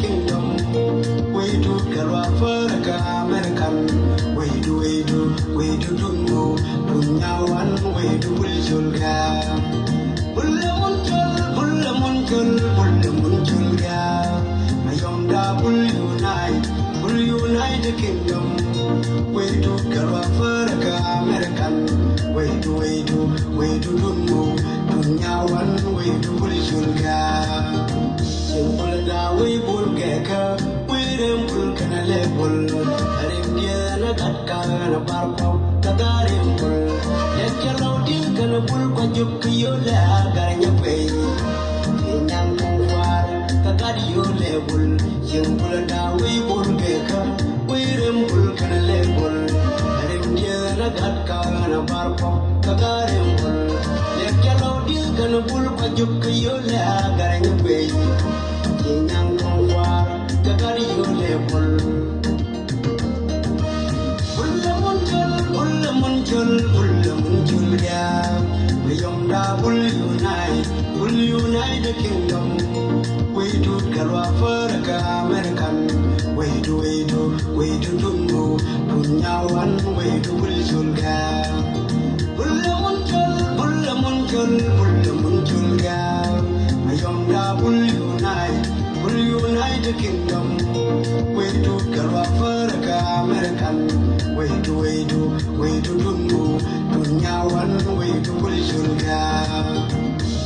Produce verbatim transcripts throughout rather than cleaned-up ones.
Kingdom. Way to Galwa Faraka American. Way to, way to, way to Dungu. Dunyawan, way to Bulshulga. Bulla Munchul, Bulla Munchul, Bulla Munchulga. Mayomda Bull Unite, Bull Unite the Kingdom. Way to Galwa Faraka American. Way to, way to, way to Dungu. Dunyawan, way to Bulshulga. Simple da way Bull Geka. Wi̱i̱ rem bul kɛnɛ lɛ bul. Rim diɛn a gat ka ɣän a bar kɔk kɛ gat rim bul. Lɛt cɛ lɔw di̱n kɛnɛ bul kua juk kɛ yio̱w lɛ a gat nyɛ guey. Kɛ nyaŋ kɔŋ kuaar kɛ gat yio̱w lɛ bul. Cieŋ bul a da̱a̱ wi̱i̱ bul kɛ kä wi̱i̱ rem bul kɛnɛ lɛ bul. Rim diɛn a gat ka ɣän a bar kɔk kɛ gat rim bul. Lɛt cɛ lɔw di̱n kɛnɛ bul kua juk kɛ yio̱w lɛ a gat nyɛ guey. Kɛ nyaŋ kɔŋ kuaar kɛ gat yio̱w lɛ bul. Bulla Munchul, Bulla Munchul, Bulla Munchulga. Mayomda Bull Unite, Bull Unite the Kingdom. Way to Galwa Faraka American. Way to, way to, way to Dungu. Dunyawan, way to Bulshulga. Bulla Munchul, Bulla Munchul, Bulla Munchulga. Mayomda Bull Unite, Bull Unite the Kingdom. Way to Galwa Faraka American. Way to, way to, way to Dungu. Dunyawan, way to Bulshulga.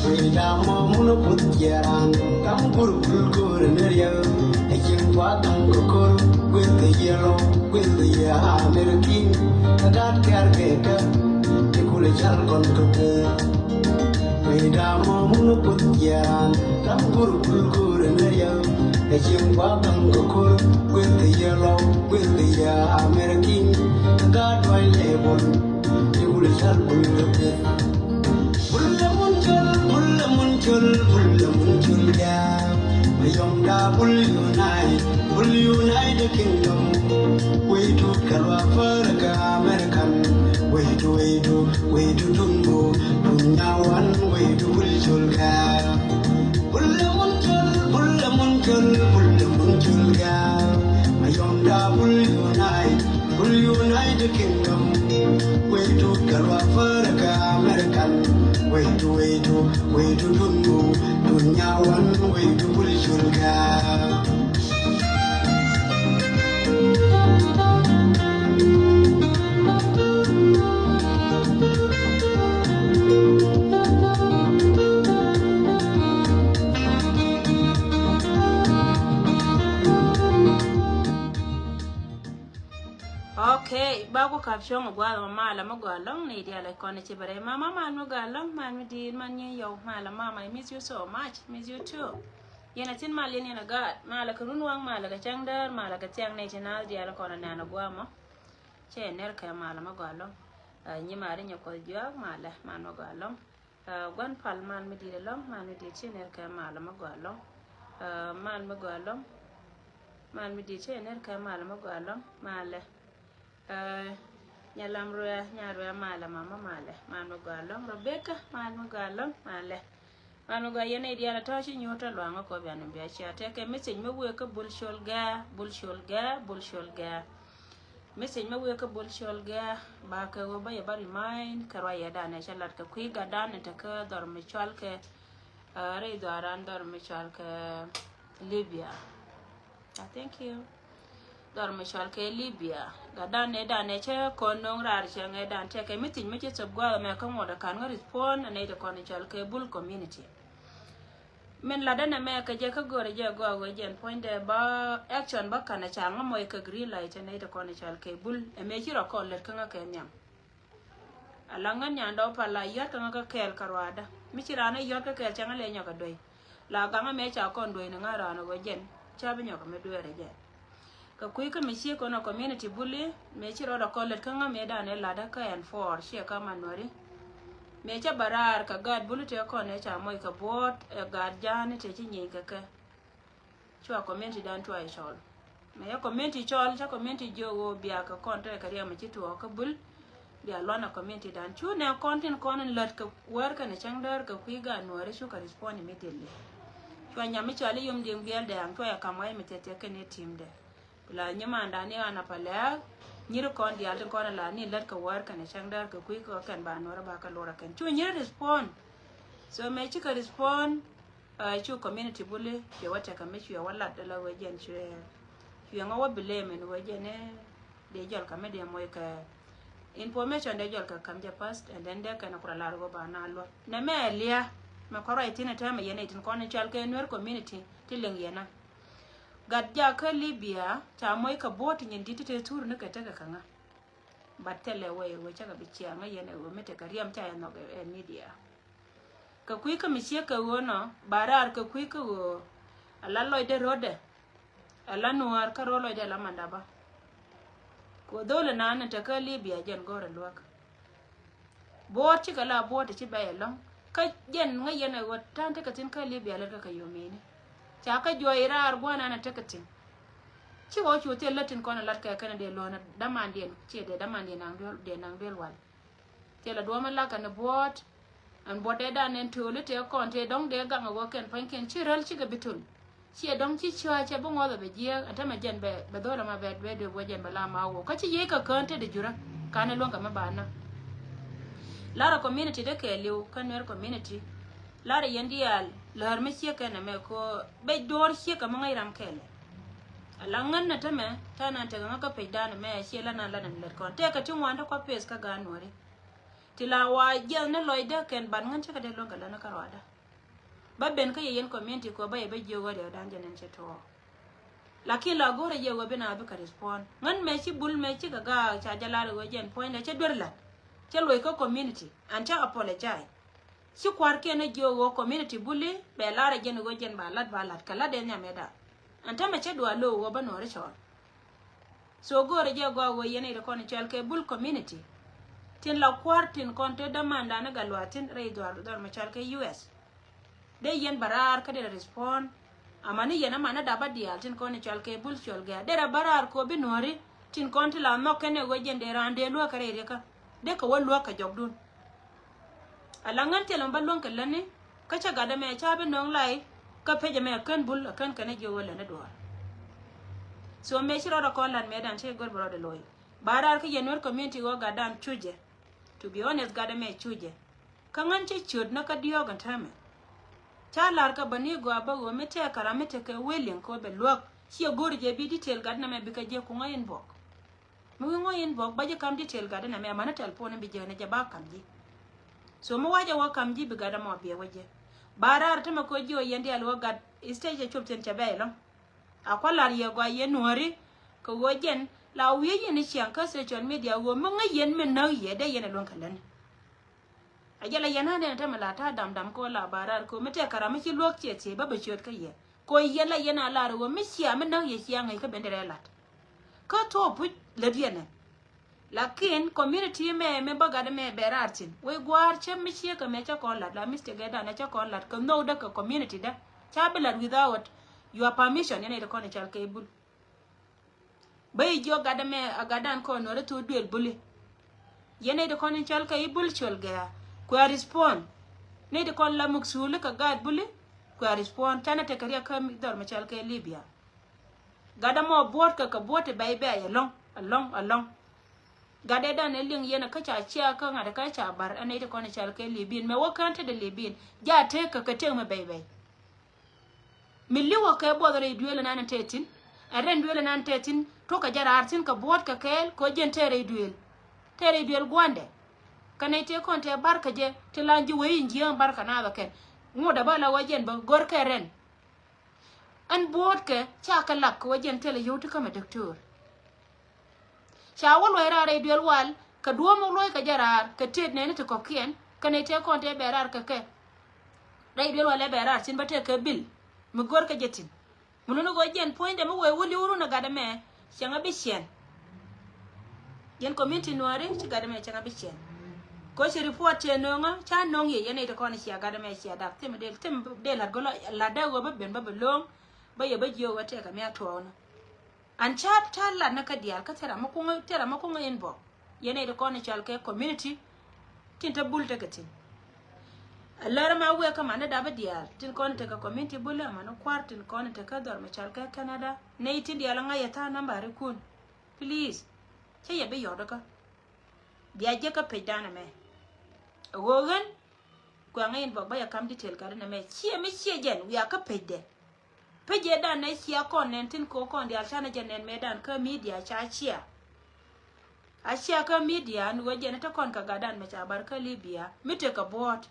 Way da mɔ mun a put yaran. Kam gur bul gur neriya. A chin kwa kam kokor. With the yellow, with the yellow. American. A gat kɛr kɛ kɛ. Ti kul cal kɔn kɛ kɛ. Kui̱ da̱a̱ mɔ mun kuth jiɛɛn kam gur kul gur in riɛw. Ɛ cieŋ gua̱a̱ gaŋ kɛ kur kueth kɛ yɛ lɔw kueth kɛ yɛ American. Kä gaat duɔ̱c lɛ bul ti wul cal bul kɛ kueth. Bul lɛ mun col, bul lɛ mun col, bul lɛ mun col jaa. Mayom da bul unite, bul unite the kingdom. Way to Galwa Faraka American. Way to, way to, way to Dungu. Dunya one, way to bul col jaa. Bul lɛ mun col, bul lɛ mun col, bul lɛ mun col jaa. Mayom da bul unite. Bul unite the kingdom. Way to Galwa Faraka American. Way to, way to, way to Dungu. Dunya one, way to bul col jaa. Okay, ba ku kap cuɔ̱ŋ ɔ gua̱a̱th ma malɛ mi gɔaa lɔ̱ŋ ni diaal ɛ kɔn ɛ ci bɛ rɛy mama mal mi gɔaa lɔ̱ŋ mal mi di̱i̱t man nyin yɔw malɛ mama, I miss you so much, miss you too. Yɛn a thin mal yɛn yɛn a gaat malɛ kɛ run waŋ malɛ kɛ cäŋ däär malɛ kɛ thiaŋ nɛy ti naath diaal ɛ kɔn ɛ nɛn ɛ gua̱a̱th mɔ. Cɛ nɛr kɛ malɛ mi gɔaa lɔ̱ŋ. Nyi mari nyɛ kuɔth juaak malɛ mal mi gɔaa lɔ̱ŋ. Gua̱n pal mal mi di̱i̱t ɛlɔ̱ŋ, mal mi di̱i̱t ci nɛr kɛ mal mi gɔaa ɛlɔ̱ŋ. Mal mi gɔaa ɛlɔ̱ŋ. Mal mi di̱i̱t ci nɛr kɛ mal mi gɔaa ɛlɔ̱ŋ. Malɛ. Nyalam ruɛ, nya ruɛ malɛ mama malɛ. Mal mi gɔaa ɛlɔ̱ŋ. Rebecca, mal mi gɔaa ɛlɔ̱ŋ. Malɛ. Mal mi gɔaa yɛn idiɛn a tɔ̱ ci nyuut tɔ luaŋä kɔ bian in bia cia tɛkɛ message mi wëë kä bul col gɛɛ, bul col gɛɛ, bul col gɛɛ. Message mi wëë kä bul col gɛɛ ba kɛ ɣöö ba yɛ ba remind kɛ ruac yɛ danɛ cɛ lat kɛ kui̱ gat danɛ te kä dhɔr mi cɔal kɛ rɛy dhɔran dhɔr mi cɔal kɛ Libya. Thank you. Dhɔr mi cɔal kɛ Libya gat danɛ danɛ cɛ kɔn no̱o̱ŋ raar cɛ ŋɛ dan tɛkɛ message mi ci thop gua̱a̱th mɛ kä ŋuɔt ɛ kan ŋä respond anɛ te kɔn cɔal kɛ bul community. Min latdä nɛ mɛ kɛ jɛ kä go̱rɛ jɛ gɔaa wee jɛn puɔ̱nydɛ ba action ba kanɛ ca ŋä mɔc kɛ green light nɛy ti kɔn i̱ cɔal kɛ bul ɛ mëë ci rɔ kɔn lät kä ŋä kɛ nhiam. Ala ŋän nyandɛ wä pal la yɔ̱t kä ŋä kä kɛɛl kä ruaadä mi ci raan ɛ yɔ̱t kä kɛɛl cɛ ŋä lɛ nyɔk ɛ duey. La gaŋä mëë ca kɔn duey ni ŋä raan ɛ wee jɛn ca bi nyɔk ɛ mi dueerɛ jɛ. Kɛ kui̱ kä mi ci kɔn ɛ community buli mëë ci rɔɔdɛ kɔn lät kä ŋä mëë danɛ latdä kä ɛn for ciɛ kä man nuɔri. Mëë cä bä raar kɛ gaat buli tëë kɔn ɛ ca mɔc kɛ buɔ̱ɔ̱t ɛ gaat ja̱a̱ni tëë ci nyieny kɛ kɛ. Cua community dan cua ɛ cɔl. Mëë yɛ community cɔl cä community jiök ɣöö bia kɛ kɔn tëë kɛ riɛm mi ci tuɔɔk kä bul. Bia luɔn ɛ community dan cu nɛ kɔn tin kɔn in lät kɛ wär kɛn ɛ cäŋ däär kɛ kui̱ gaat nuɔri cukɛ respond immediately. Cua nyam mi cɔal i̱ Yom Diɛŋ Biɛl Dɛɛŋ, cua yɛ kam wai mi thiath thiath kɛn i̱ ti̱mdɛ. Bi la nyimandani an a pa lɛɛk, nyiri kɔn diaal tin kɔn a la ni lät kɛ wäär kɛnɛ cäŋ däär kɛ kui̱ kɛ kɛn ba nuɔrä ba kɛ lorä kɛn. Cu nyiri respond. So mëë cikɛ respond, cu community buli cuɛ wä tɛkɛ mi cuɛ wä lat ala wee jɛn cuɛ, cuɛ ŋɔ wä blame in wee jɛn i̱ dee jɔl kɛ mi dee moc kɛ information dee jɔl kɛ kam jɛ first, and then dee kɛn a kura lar wä ba na luɔt. Nɛ mɛ lia mɛ kɔrɔ i̱ thin a tɛmɛ yɛn i̱ tin kɔn in cɔal kɛ Nuer community ti liŋ yɛn a. Gat jakä Libya ca moc kɛ bo̱o̱t nyin di̱t ti te thur ni kɛ tekɛ kɛ ŋa. But thilɛ wee wee cakɛ bi ciaŋ ŋa yɛn ɛ wee mi tekɛ riɛm ca yɛ nhɔk ɛ media. Kɛ kui̱ kä mi ciek kɛ ɣöö nɔ ba raar kɛ kui̱ kä ɣöö ala lɔcdɛ rɔ̱dɛ, ala nuäär kä rɔ̱ lɔcdɛ ala mandaba. Kɛ ɣöö dho̱l inan in tekä Libya jɛn gɔ̱r ɛ luäk. Buɔ̱ɔ̱t cikɛ la buɔ̱ɔ̱t ti ci bɛy ɛlɔ̱ŋ. Kä jɛn ŋäc yɛn ɛ ɣöö ta̱a̱n tekɛ thi̱n kä Libya lät kä kɛ yomini. Ca kä juɔc raar gua̱a̱r nan ɛ tekɛ thi̱n. Ci ɣɔw cu thil lät tin kɔn ɛ lat kɛ kɛn ɛ dee luɔ̱ɔ̱n ɛ damandiɛn ciɛ dee damandiɛn naŋ duel, dee naŋ duel wal. Thilɛ duɔ̱ɔ̱m in lakä ni buɔ̱ɔ̱t. Ɛn buɔ̱t dee dan ɛn töl i̱ tëë kɔn tëë dɔ̱ŋ dee gaŋ ɛ ɣöö kɛn pua̱nykiɛn ci rɛl cikɛ bi töl. Ciɛ dɔ̱ŋ ci cɔa̱ cɛ bi ŋuɔth ɛ bɛ jiääk ɛn tämɛ jɛn bɛ, bɛ dho̱l ɛma bɛ, bɛ dee buɔ jɛn bɛ la ma woo. Kä ci yiëë kɛ kään tetdɛ jurä. Ka̱n ɛ luäŋ kɛ mi ba näk. Larɛ community dee kɛɛliw kä Nuer community. Larɛ yɛn diaal lär mi ciek kɛn ɛmɛ kɛ ɣöö bɛ duɔ̱ɔ̱r ciek kɛ mi ŋäc ram kɛɛlɛ. Ala ŋän ɛ tämɛ ta̱a̱ nan tekɛ ŋä kä pecdan ɛmɛ ciɛ la nan la nan lät kɔn. Tëëkɛ ti ŋuan ti kɔp peth kä gaat Nuäri. Ti la wa jiɛth ni lɔcdä kɛn bat ŋän cä kɛ dee luäŋ kɛ lät ni kä ruacdä. Ba ben kä yɛ yɛn community kɛ ɣöö ba yɛ bä jiök ɣöö riɛkdan jɛ nɛn cɛ tuɔɔk. Lakin la go̱rɛ jɛ ɣöö bi na bikɛ respond. Ŋän mɛ ci bul mɛ cikɛ gaak ca jɛ lar ɣöö jɛn puɔ̱nydɛ cɛ duer la̱t. Cɛ luɔc kä community an cä apologize. Ci kua̱rkiɛn ɛ jiök ɣöö community buli bɛ lar ɛ jɛn ɣöö jɛn ba la̱t ba la̱t kɛ la̱t dee nhiam ɛ da̱a̱. An tämɛ cä duaal lo̱o̱k ɣöö bä nuɔ̱ɔ̱ri cɔɔl. So go̱o̱rɛ jɛ gɔaa ɣöö yɛn i̱ ti kɔn i̱ cɔal kɛ bul community. Tin la kua̱r tin kɔn te dämandan i̱ gat luaathin rɛy dhuaar dhɔr mi cɔal kɛ U S. Dee yɛn bä raar kä derɛ respond. Amäni yɛn aman i̱ dap a diaal tin kɔn i̱ cɔal kɛ bul cɔl gɛ̈ɛ̈ derɛ bä raar kɛ ɣöö bi nuɔ̱ɔ̱ri tin kɔn ti la nhɔk kɛn ɛ ɣöö jɛn dee raan dee luäk kɛ rɛy riɛkä. Dee kɛ wä luäk kɛ jɔkdun. Ala ŋän thilɛ mi bä luäŋ kɛ lätni kä cä gatdä mɛ ca bi nööŋ lay kä pecä mɛ kän bul a kän kɛn a jiök ɣöö lätni duɔ̱ɔ̱r. So mëë ci rɔɔdɛ kɔn la̱t mëëdan cä go̱r bä rɔɔdɛ lo̱c ba raar kä yɛn Nuer community ɣöö gatdan cucɛ. To be honest, gatdä mɛ cucɛ. Kä ŋän cä ciöt ni kä diɔ̱ɔ̱k ɛn täämɛ. Ca la̱r kä bä ni gɔaa bä ɣöö mi tɛɛk kɛ ram mi tekɛ willing kɛ ɣöö bɛ luäk ciɛ go̱r jɛ bi detail gatdä mɛ bikɛ jiɛ kuŋä inbox. Mi wi̱i̱ ŋuɔ̱c inbox bä ji̱ ka̱m detail gatdä nɛmɛ amäni telephone in bi jiäk ni jɛ ba ka̱m ji̱. So mi wa̱cɛ wä ka̱m ji̱ bi gatdä mɔ biɛ wä ji̱. Ba raar tämɛ kɛ ji̱ ɣöö yɛn diaal wä gat stage cɛ cop thi̱n cɛ bɛy ɛlɔ̱ŋ. A kua̱ la̱r yɛ gɔaa yɛn nuääri kɛ ɣöö jɛn la wi̱i̱ yɛn i̱ ciaŋ kä social media ɣöö mi ŋäc yɛn mi näk yɛ dee yɛn ɛ luäŋ kɛ lätni. A jɛ la yɛn a nɛn tämɛ la ta̱a̱ dam dam kɛ ɣöö la ba raar kɛ ɣöö mi tɛk kɛ ram mi ci luäk ciɛ thiec bä bɛ ciöt kä yɛ. Kɛ ɣöö yɛn la yɛn a lar ɣöö mi cia mi näk yɛ cia ŋäc kä ben derɛ lat. Kä thok puc lät yɛn ɛ. Lakin community mɛ mi bä gat mɛ bɛ raar thi̱n wec gua̱a̱r cä mi ciek kɛ mɛ cä kɔn lat la mistake dan cä kɔn lat kɛ nhökdä kɛ community dä. Ca bi lat without your permission yɛn a yet kɔn i̱ cal kɛ i̱ bul. Bä i̱ jiök gatdä mɛ a gatdan kɔn nuɔ̱ri thuk duël buli. Yɛn nɛy ti kɔn in cɔl kɛ i̱ bul col gɛ̈ɛ̈ kuɛ respond. Nɛy ti kɔn la muk suuli kɛ gaat buli kuɛ respond. Canɛ tekɛ riɛk kä dhɔr mi cɔl kɛ Libya. Gatdä mɔ buɔ̱ɔ̱tkɛ kɛ buɔ̱ɔ̱t ti bɛy bɛy ɛlɔ̱ŋ ɛlɔ̱ŋ ɛlɔ̱ŋ. Gatdɛ dan ɛ liŋ yɛn ɛ kä ca cia kä ŋa̱t ɛ kä ca bar ɛ nɛy ti kɔn in cɔl kɛ Libin mɛ wä kään tetdɛ Libin. Ja tëëk kɛ kɛ tëëk mi bɛy bɛy. Mi li̱wä kɛ buɔth rɛy duëël ɛnan tëë thi̱n. Ɛ rɛn duëël ɛnan tëë thi̱n tuɔ̱kɛ jɛ raar thi̱n kɛ buɔ̱ɔ̱t kɛ kɛɛl kɛ ɣöö jɛn tëë rɛy duëël. Tëë rɛy duëël gua̱ndɛ. Kɛ nɛy tëë kɔn tëë bar kɛ jɛ ti la ji̱ wee in jiääŋ bar kɛ naath ɛ kɛn. Ŋot ɛ bä la ɣöö jɛn bä gör kɛ rɛn. Ɛn buɔ̱ɔ̱t kɛ ca kɛ lak kɛ ɣöö jɛn thilɛ yio̱w ti kämɛ däk töör. Ca wä luɔ̱c raar rɛy duel wal kɛ duɔ̱ɔ̱m wä luɔ̱c kɛ jɛ raar kɛ tëët nɛɛni ti kɔ̱kiɛn kɛ nɛy tëë kɔn tëë bɛ raar kɛ kɛ. Rɛy duel wal ɛ bɛ raar cin bä tëë kɛ bil mi go̱r kɛ jɛ thi̱n. Mi luni ɣöö jɛn puɔ̱nydɛ mi wee wä li̱w run ɛ gat ɛmɛ cäŋ ɛ bi ciɛn. Jɛn community nuääri ci gat ɛmɛ cäŋ ɛ bi ciɛn. Kɛ ci report cɛ nööŋä ca nööŋ yɛ yɛn nɛy ti kɔn cia gat ɛmɛ cia dak thim dee thim dee la̱t gɔlɔ la̱t dee ɣöö bä ben bä bi lo̱o̱ŋ. Bä yɛ bä jiök ɣöö tëëkɛ mi a tuɔɔknä. An ca ca lat ni kä diaal kä thil ram mi kuŋä thil ram mi kuŋä inbox. Yɛn nɛy ti kɔn i̱ cɔal kɛ community tin te bul tekɛ thi̱n. Ɛ lär ma wëë kä mani dap i̱ diaal tin kɔn tekɛ community bulɛ mani kua̱r tin kɔn tekɛ dhɔr mi cal kɛ Canada. Nɛy tin diaal ŋa̱c ɛ tha̱a̱ŋ nambari kun. Please. Cä yɛ bi yɔt kä. Bia jek kä page dan ɛmɛ. Ɛ ɣöö ɣän kuɛ ŋa̱c inbox bä yɛ kam detail gat ɛn ɛmɛ. Ciɛ mi ciɛ jɛn wiaa kä page dɛ. Page dan ɛ cia kɔn nɛn tin ko kɔn diaal canɛ jɛ nɛn mɛ dan kä media ca cia. A cia kä media ni ɣöö jɛn ɛ te kɔn kä gat dan mɛ ca bar kä Libya mi tekɛ buɔ̱ɔ̱t.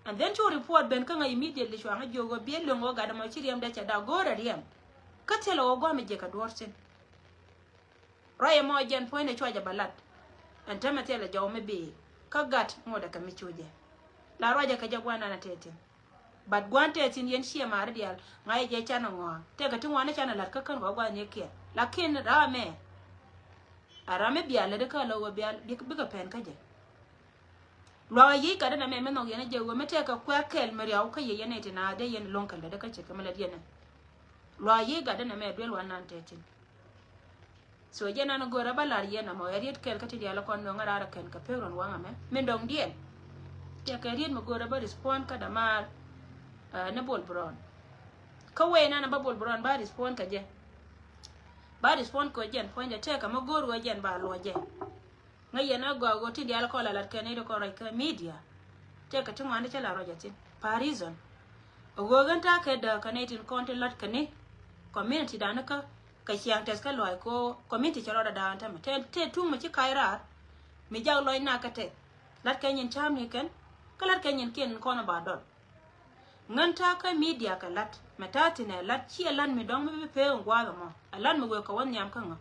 And then cu report ben kä ŋa̱c immediately cuaŋä jiök ɣöö biɛ lueŋ ɣöö gat ɛmɔ ci riɛmdɛ cɛ dak go̱o̱rɛ riɛm. Kä thilɛ ɣöö gua̱a̱m ɛ jiɛk kɛ duɔ̱ɔ̱r thi̱n. Ruac ɛmɔ jɛn puɔ̱nydɛ cuacɛ bɛ lat. Ɛn täämɛ thilɛ jɔw mi bi̱i̱ kä gat ŋotdɛ kɛ mi cu jɛ. La ruacɛ kɛ jɛ gua̱n nan ɛ tɛthin. But gua̱n tɛthin yɛn ciɛ maari diaal ŋa̱cɛ jɛ can ɛ ŋɔ̱a̱ tɛkɛ ti ŋuan ɛ can ɛ la̱t kä kän kɔ gua̱n yɛ kiɛn. Lakin ram ɛmɛ a ram mi bial lät kä lɔ ɣöö bial bikɛ pɛn kä jɛ. Luaak a yic gat ɛn ɛmɛ mi nhɔk yɛn ɛ jɛ ɣöö mi tɛkɛ kuɛ kɛl mi riaw kä yɛ yɛn ɛ ti na dee yɛn lo̱ŋ kɛ lät kä ce̱tkɛ mi lät yɛn ɛ. Luaak a yic gat ɛn ɛmɛ duel wan nan tɛthin. So jɛ nan go̱o̱rä bä lar yɛn amɔ ɛ riet kɛl kä ti diaal kɔn nöŋä raar kɛn kɛ pek run waŋ amɛ min dɔŋ diɛn. Tɛkɛ riet mi go̱o̱rä bä respond kä damaar. Ni Bol Brown kä wee nan bä Bol Brown bä respond kɛ jɛ. Bä respond kɛ jɛn puɔ̱nydɛ tɛkɛ mi go̱o̱r wee jɛn ba luɔc jɛ. Ŋäc yɛn a gɔaa ɣöö tin diaal kɔn la lat kɛn nɛy ti kɔn ruac kä media. Tëëkɛ ti ŋuan ti cä la ruac a thi̱n. Pa reason. A ɣöö ɣän ta̱a̱ kɛ dääk kɛ nɛy tin kɔn ti lat kɛ ni community dan kä kɛ ciaŋ tɛth kä luaac kɛ ɣöö community cɛ rɔɔdɛ da̱a̱n tämɛ. Tëë, tëë tuŋ mi ci kac raar mi jak lɔc nak kä tɛth. Lat kɛ nyin ca̱a̱mni kɛn kä lat kɛ nyin kiɛn kɔn ba dɔl. Ŋän ta̱a̱ kä media kɛ la̱t mɛ ta̱a̱ thi̱n ɛ la̱t ciɛ la̱t mi dɔ̱ŋ mi bi pee in gua̱a̱th ɛmɔ ɛ la̱t mi wëë kɛ wä nhiam kä ŋä.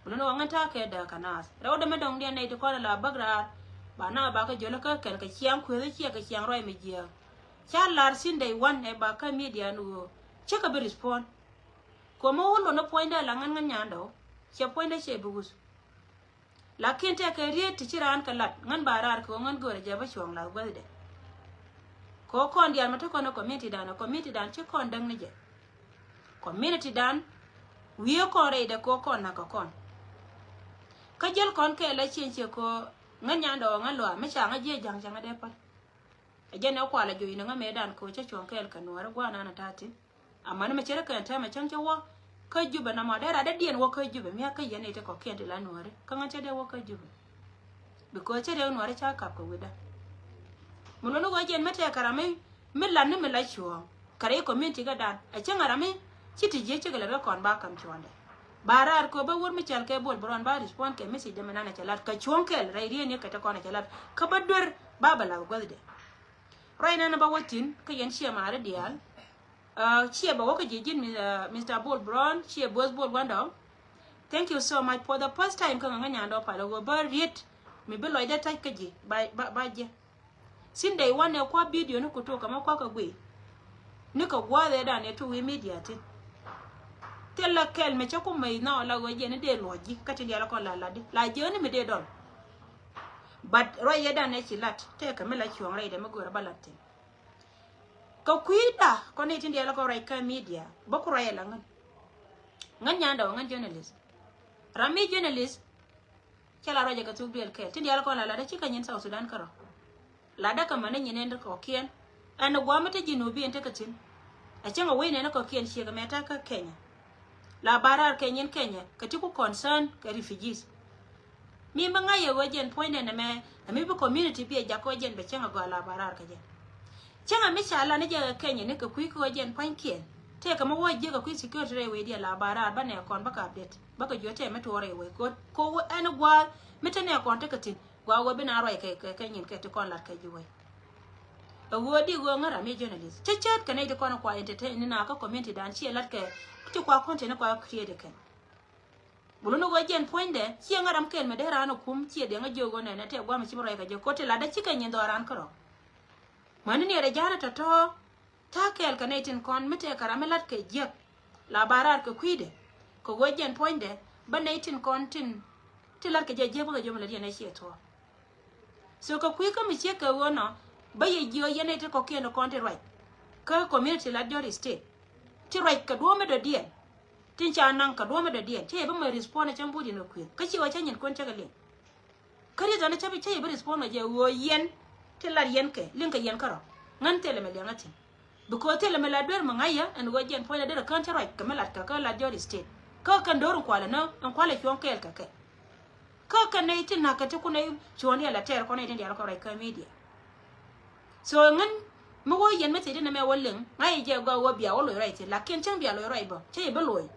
Kuluni wä ŋän ta̱a̱ kɛ dääk kɛ naath rɛwdɛ mi dɔ̱ŋ diɛn nɛy ti kɔn ɛ la bäk raar. Ba na ba kä jölä kä kɛn kɛ ciaŋ kueethä ciɛ kɛ ciaŋ ruac mi jiääk. Ca lar thi̱n dɛy wan ɛ ba kä media ni ɣöö cä kɛ bi respond. Kuɔmä wä lon ni puɔ̱nydɛ la ŋän ŋän nyandɛ wä cɛ puɔ̱nydɛ cɛ bi wuth. Lakin tɛkɛ riet ti ci raan kɛ lat ŋän ba raar kɛ ɣöö ŋän göörä jɛ bä cuɔ̱ɔ̱ŋ lath guäthdɛ. Kɛ ɣöö kɔn diaal mɛ te kɔn ɛ community dan ɛ community dan ci kɔn däk ni jɛ. Community dan wiee kɔn rɛydɛ kɛ ɣöö kɔn na̱k kɛ kɔn. Kä jäl kɔn kɛɛl la cieŋ ciɛ kɛ ɣöö ŋän nyandɛ ɣɔɔ ŋän luaar mi ca ŋä jiɛ ja̱ŋ ca ŋä dee päl. Ɛ jɛn ɛ kual ɛ juɔc ni ŋä mëëdan kɛ ɣöö cä cuɔ̱ɔ̱ŋ kɛɛl kɛ nuɔ̱ɔ̱ri gua̱a̱r nan ɛ ta̱a̱ thi̱n. Amäni mɛ cɛ rɛ kɛn tɛmɛ cäŋ cɛ wä kä Jubɛ nɔmɔ dee rat dee diɛn wä kä Jubɛ miak kä yɛn i̱ ti kɔ̱kiɛn ti la nuɔ̱ɔ̱ri kä ŋän cɛ dee wä kä Jubɛ. Because cɛ dee nuɔ̱ɔ̱ri ca kap kɛ wi̱cdä. Mi luɔ̱ni ɣöö jɛn mi tɛɛkɛ ram mi mi lat ni mi la cuɔ̱ɔ̱ŋ kɛ rɛy community kä dan ɛ cäŋ ɛ ram mi ci ti jiec cikɛ lät kä kɔn ba ka̱m cuɔ̱ɔ̱ŋdɛ. Ba raar kɛ ɣöö bä wur mi cɔal kɛ Bol Brown ba respond kɛ message dɛ mi nan ɛ cɛ lat kɛ cuɔ̱ɔ̱ŋ kɛl rɛy rieen i̱ kɛ te kɔn ɛ cɛ lat kä bä duer ba bɛ lath guäthdɛ. Ruac nan ɛ ba wä thi̱n kä yɛn ciɛ maari diaal. Ciɛ bɛ wä kä ji̱ ji̱n Mister Bol Brown, ciɛ both Bol Guandɔŋ. Thank you so much for the first time kä ŋäŋä nyandɔ pal ɣöö bä riet mi bi lɔcdɛ ta̱c kä ji̱ ba, ba, ba jiɛ. Thi̱n dɛy wan ɛ kua̱ video ni ku tuk kɛ mɛ kua̱ kɛ guiy. Ni kɛ gua̱a̱th ɛ dan ɛ tuk wi̱i̱ media thi̱n. Thil la kɛl mɛ cä ku mɛ inɔ la ɣöö jiɛ ni dee luɔc ji̱ kä ti diaal kɔn la lat di la jiɛ ni mi dee dɔl. But ruac ɛ dan ɛ ci lat tëëkɛ mi la cuɔ̱ɔ̱ŋ rɛydɛ mi göörä ba lat thi̱n. Kɛ kui̱da kɔn i̱ tin diaal kɔn ruac kä media bä ku ruac ɛ la ŋän. Ŋän nyandɛ wä ŋän journalist. Ram mi journalist cɛ la ruac ɛ kɛ thuk duël kɛɛl tin diaal kɔn la lat ɛ ci kä nyin South Sudan kärɔ. Lat ɛ kɛ män ni nyin ɛn kɔ̱kiɛn ɛn ɛ gua̱a̱m mi te ji̱ nubi ɛn tekɛ thi̱n. Ɛ cäŋ ɛ wec nɛn ɛ kɔ̱kiɛn ciek ɛmɛ ta̱a̱ kä Kenya. La ba raar kɛ nyin Kenya kɛ ti ku concern kɛ refugees. Mi mi ŋa̱c yɛ ɣöö jɛn puɔ̱nydɛ nɛmɛ ɛ mi bi community bi ɛ jak ɣöö jɛn bɛ cäŋ ɛ gɔaa la ba raar kɛ jɛn. Cäŋ ɛ mi ca lan ni jɛ kɛ Kenya ni kɛ kui̱ kɛ ɣöö jɛn pua̱nykiɛn tëëkɛ mi wä jiäk ɛ kui̱ security rɛy wecdiɛn la ba raar bä nɛ kɔn bä kɛ update bä kɛ jiö tɛmɛ tuɔɔr rɛy wec kɛ ɣöö ɛn gua̱a̱th mi te nɛ kɔn tekɛ thi̱n. Gua ɣöö bi na ruac kɛ kɛ nyin kɛ ti kɔn lat kɛ ji̱ wec. Ɛ ɣöö di ɣöö ŋära mi journalist cä cät kɛ nɛy ti kɔn kua entertain ni na kä community dan ciɛ lat kɛ ti kua content kua create kɛn. Bulu ni ɣöö jɛn puɔ̱nydɛ ciɛ ŋära mi kɛl mi dee raan ɛ kum ciɛ diɛŋ ɛ jiök ɣöö nɛnɛ tɛ guam ɛ ci bi ruac kɛ jiök kote lat dee cikɛ nyin dhɔran kärɔ. Mäni ni rɛ ja̱a̱n ɛ tɔ̱tɔ̱. Ta̱a̱ kɛɛl kɛ nɛy tin kɔn mi tëëkɛ ram mi la̱t kɛ jiäk la ba raar kɛ kui̱dɛ kɛ ɣöö jɛn puɔ̱nydɛ bä nɛy tin kɔn tin ti la̱t kɛ jɛ jiäk bä kɛ jiöm lät yɛn ɛ ciɛ thuɔ̱ɔ̱k. So kɛ kui̱ kä mi ciek kɛ ɣöö nɔ bä yɛ jiöö yɛn nɛy ti kɔ̱kiɛn kɔn ti ruac kä community la Jɔri state ti ruac kɛ duɔ̱ɔ̱p mi dɔ̱diɛn. Tin ca naŋ kɛ duɔ̱ɔ̱p mi dɔ̱diɛn cä yɛ bä mɛ respond ɛ cäŋ buut yɛn kɛ kui̱ kä ciɛ wä cä nyin kuɛn cä kɛ liŋ. Kä reason ni cä bi cä yɛ bi respond kɛ jɛ ɣöö yɛn ti lat yɛn kɛ liŋ kɛ yɛn kärɔ. Ŋän thilɛ mi liɛŋä thi̱n. Because thilɛ mi la duer mi ŋa̱c yɛ ɛn ɣöö jɛn puɔ̱nydɛ derɛ kään cä ruac kɛ mi lat kɛ kä la Jɔr State. Kä kɛn do̱r in kualɛ nä ɛn kualɛ cuɔ̱ŋ kɛɛl kɛ kɛ. Kä kɛn nɛy tin na̱k kɛ ti kun nɛy cuɔ̱ɔ̱ŋ diaal a tɛɛr kɔn nɛy tin diaal kɛ ruac kä media. So ŋän mi wä yɛn mi thil ti nɛmɛ wä liŋ ŋa̱c yɛ jɛ gɔaa wä bia wä loc ruac thi̱n, lakin cäŋ bia loc ruac bä cä yɛ bi loc.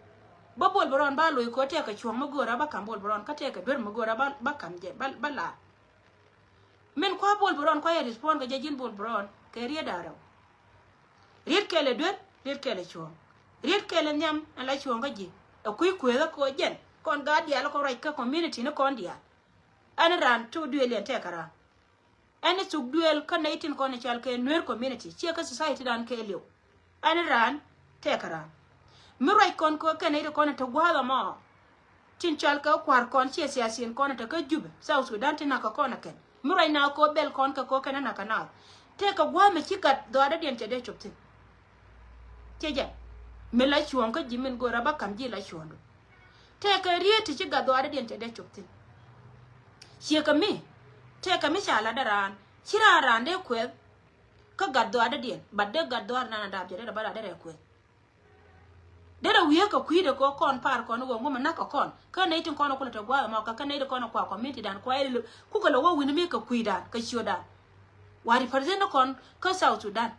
Bä Bol Bärɔn ba loc kɛ ɣöö tɛɛkɛ cuɔ̱ɔ̱ŋ mi göörä ba ka̱m Bol Bärɔn kä tɛɛkɛ duer mi göörä ba, ba ka̱m jɛ ba, ba la̱r. Min kua Bol Bärɔn kua yɛ respond kɛ jɛ ji̱n Bol Bärɔn kɛ riet da̱ŋ rɛw. Riet kɛl ɛ duer, riet kɛl ɛ cuɔ̱ɔ̱ŋ. Riet kɛl ɛ nhiam ɛn la cuɔ̱ɔ̱ŋ kä ji̱. Ɛ kui̱ kueethä kɛ ɣöö jɛn kɔn gaat diaal kɔn ruac kä community ni kɔn diaal. Ɛn raan tok duëël yɛn tɛkɛ raan. Ɛn thuk duëël kä nɛy tin kɔn i̱ cal kɛ Nuer community, ciɛ kä society dan kɛɛliw. Ɛn raan tɛkɛ raan. Mi ruac kɔn kɛ kɛ nɛy ti kɔn i̱ te gua̱a̱th ɛmɔ. Tin cɔal kɛ kua̱r kɔn ciɛ siasin kɔn te kä Jubɛ, South Sudan, tin nakä kɔn ɛ kɛn. Mi ruac na kɛ bɛl kɔn kɛ kɛ kɛn ɛ nakä naath. Tëëkɛ gua̱a̱th mi ci gat dhɔaadädiɛn cɛ dee cop thi̱n. Ciɛ jɛ. Mi la cuɔ̱ɔ̱ŋ kä ji̱ min go̱o̱rä ba ka̱m ji̱ la cuɔ̱ɔ̱ŋdu. Tëëkɛ riet ti ci gat dhɔaadädiɛn cɛ dee cop thi̱n. Ciɛ kɛ mi. Tëëkɛ mi ca lat dee raan. Ci raan raan dee kuɛth. Kä gat dhɔaadädiɛn. Bat dee gat dhɔaadä nan a daap jɛ dee rɛ ba lat dee rɛ kuɛth. Derɛ wiee kɛ kui̱dɛ kɛ kɔn par kɔn wä ŋumɛ nak kɛ kɔn. Kä nɛy tin kɔn kulɛ te gua̱a̱th ɛmɔ kɛ kä nɛy ti kɔn kua̱r community dan kua̱r ilɛ kukɛ lɛ wä wi̱ni mi kɛ kui̱dan kɛ ciötdan. Wa represent ni kɔn kä South Sudan.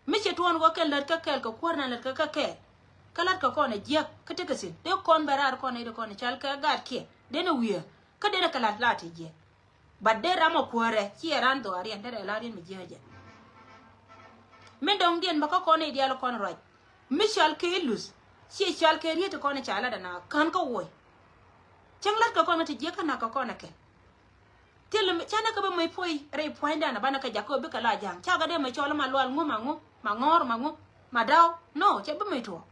Mi ci tuɔɔn wä kɛn lät kä kɛɛl kɛ kuäär na lät kä kä kɛɛl. Kä la̱t kɛ kɔn ɛ jiäk kä tekɛ thi̱n dee kɔn bɛ raar kɔn nɛy ti kɔn cal kɛ gaat kiɛ dee ni wiee. Kä dee ni kɛ la̱t la̱t ti jiäk. But dee ram ɔ kuäärɛ ciɛ ran dhɔaariɛn derɛ la̱riɛn mi jiäk jɛ. Min dɔ̱ŋdiɛn bä kä kɔn i̱ diaal kɔn ruac. Mi cɔal kɛ i̱ luth ciɛ cɔal kɛ riet ti kɔn i̱ ca lat ɛna kän kä woc. Cäŋ lat kɛ kɔn kä ti jiäk kä nak kɛ kɔn ɛ kɛn. Thil mi canɛ kɛ bi mec puɔ̱i rɛy puɔ̱nydan ɛ banɛ kɛ jakä bikɛ la ja̱a̱ŋ cakɛ dee mec cɔl ma lual ŋu ma ŋu ma ŋɔ̱ɔ̱r ma ŋu ma daw. No cɛ bi mec tuɔɔk.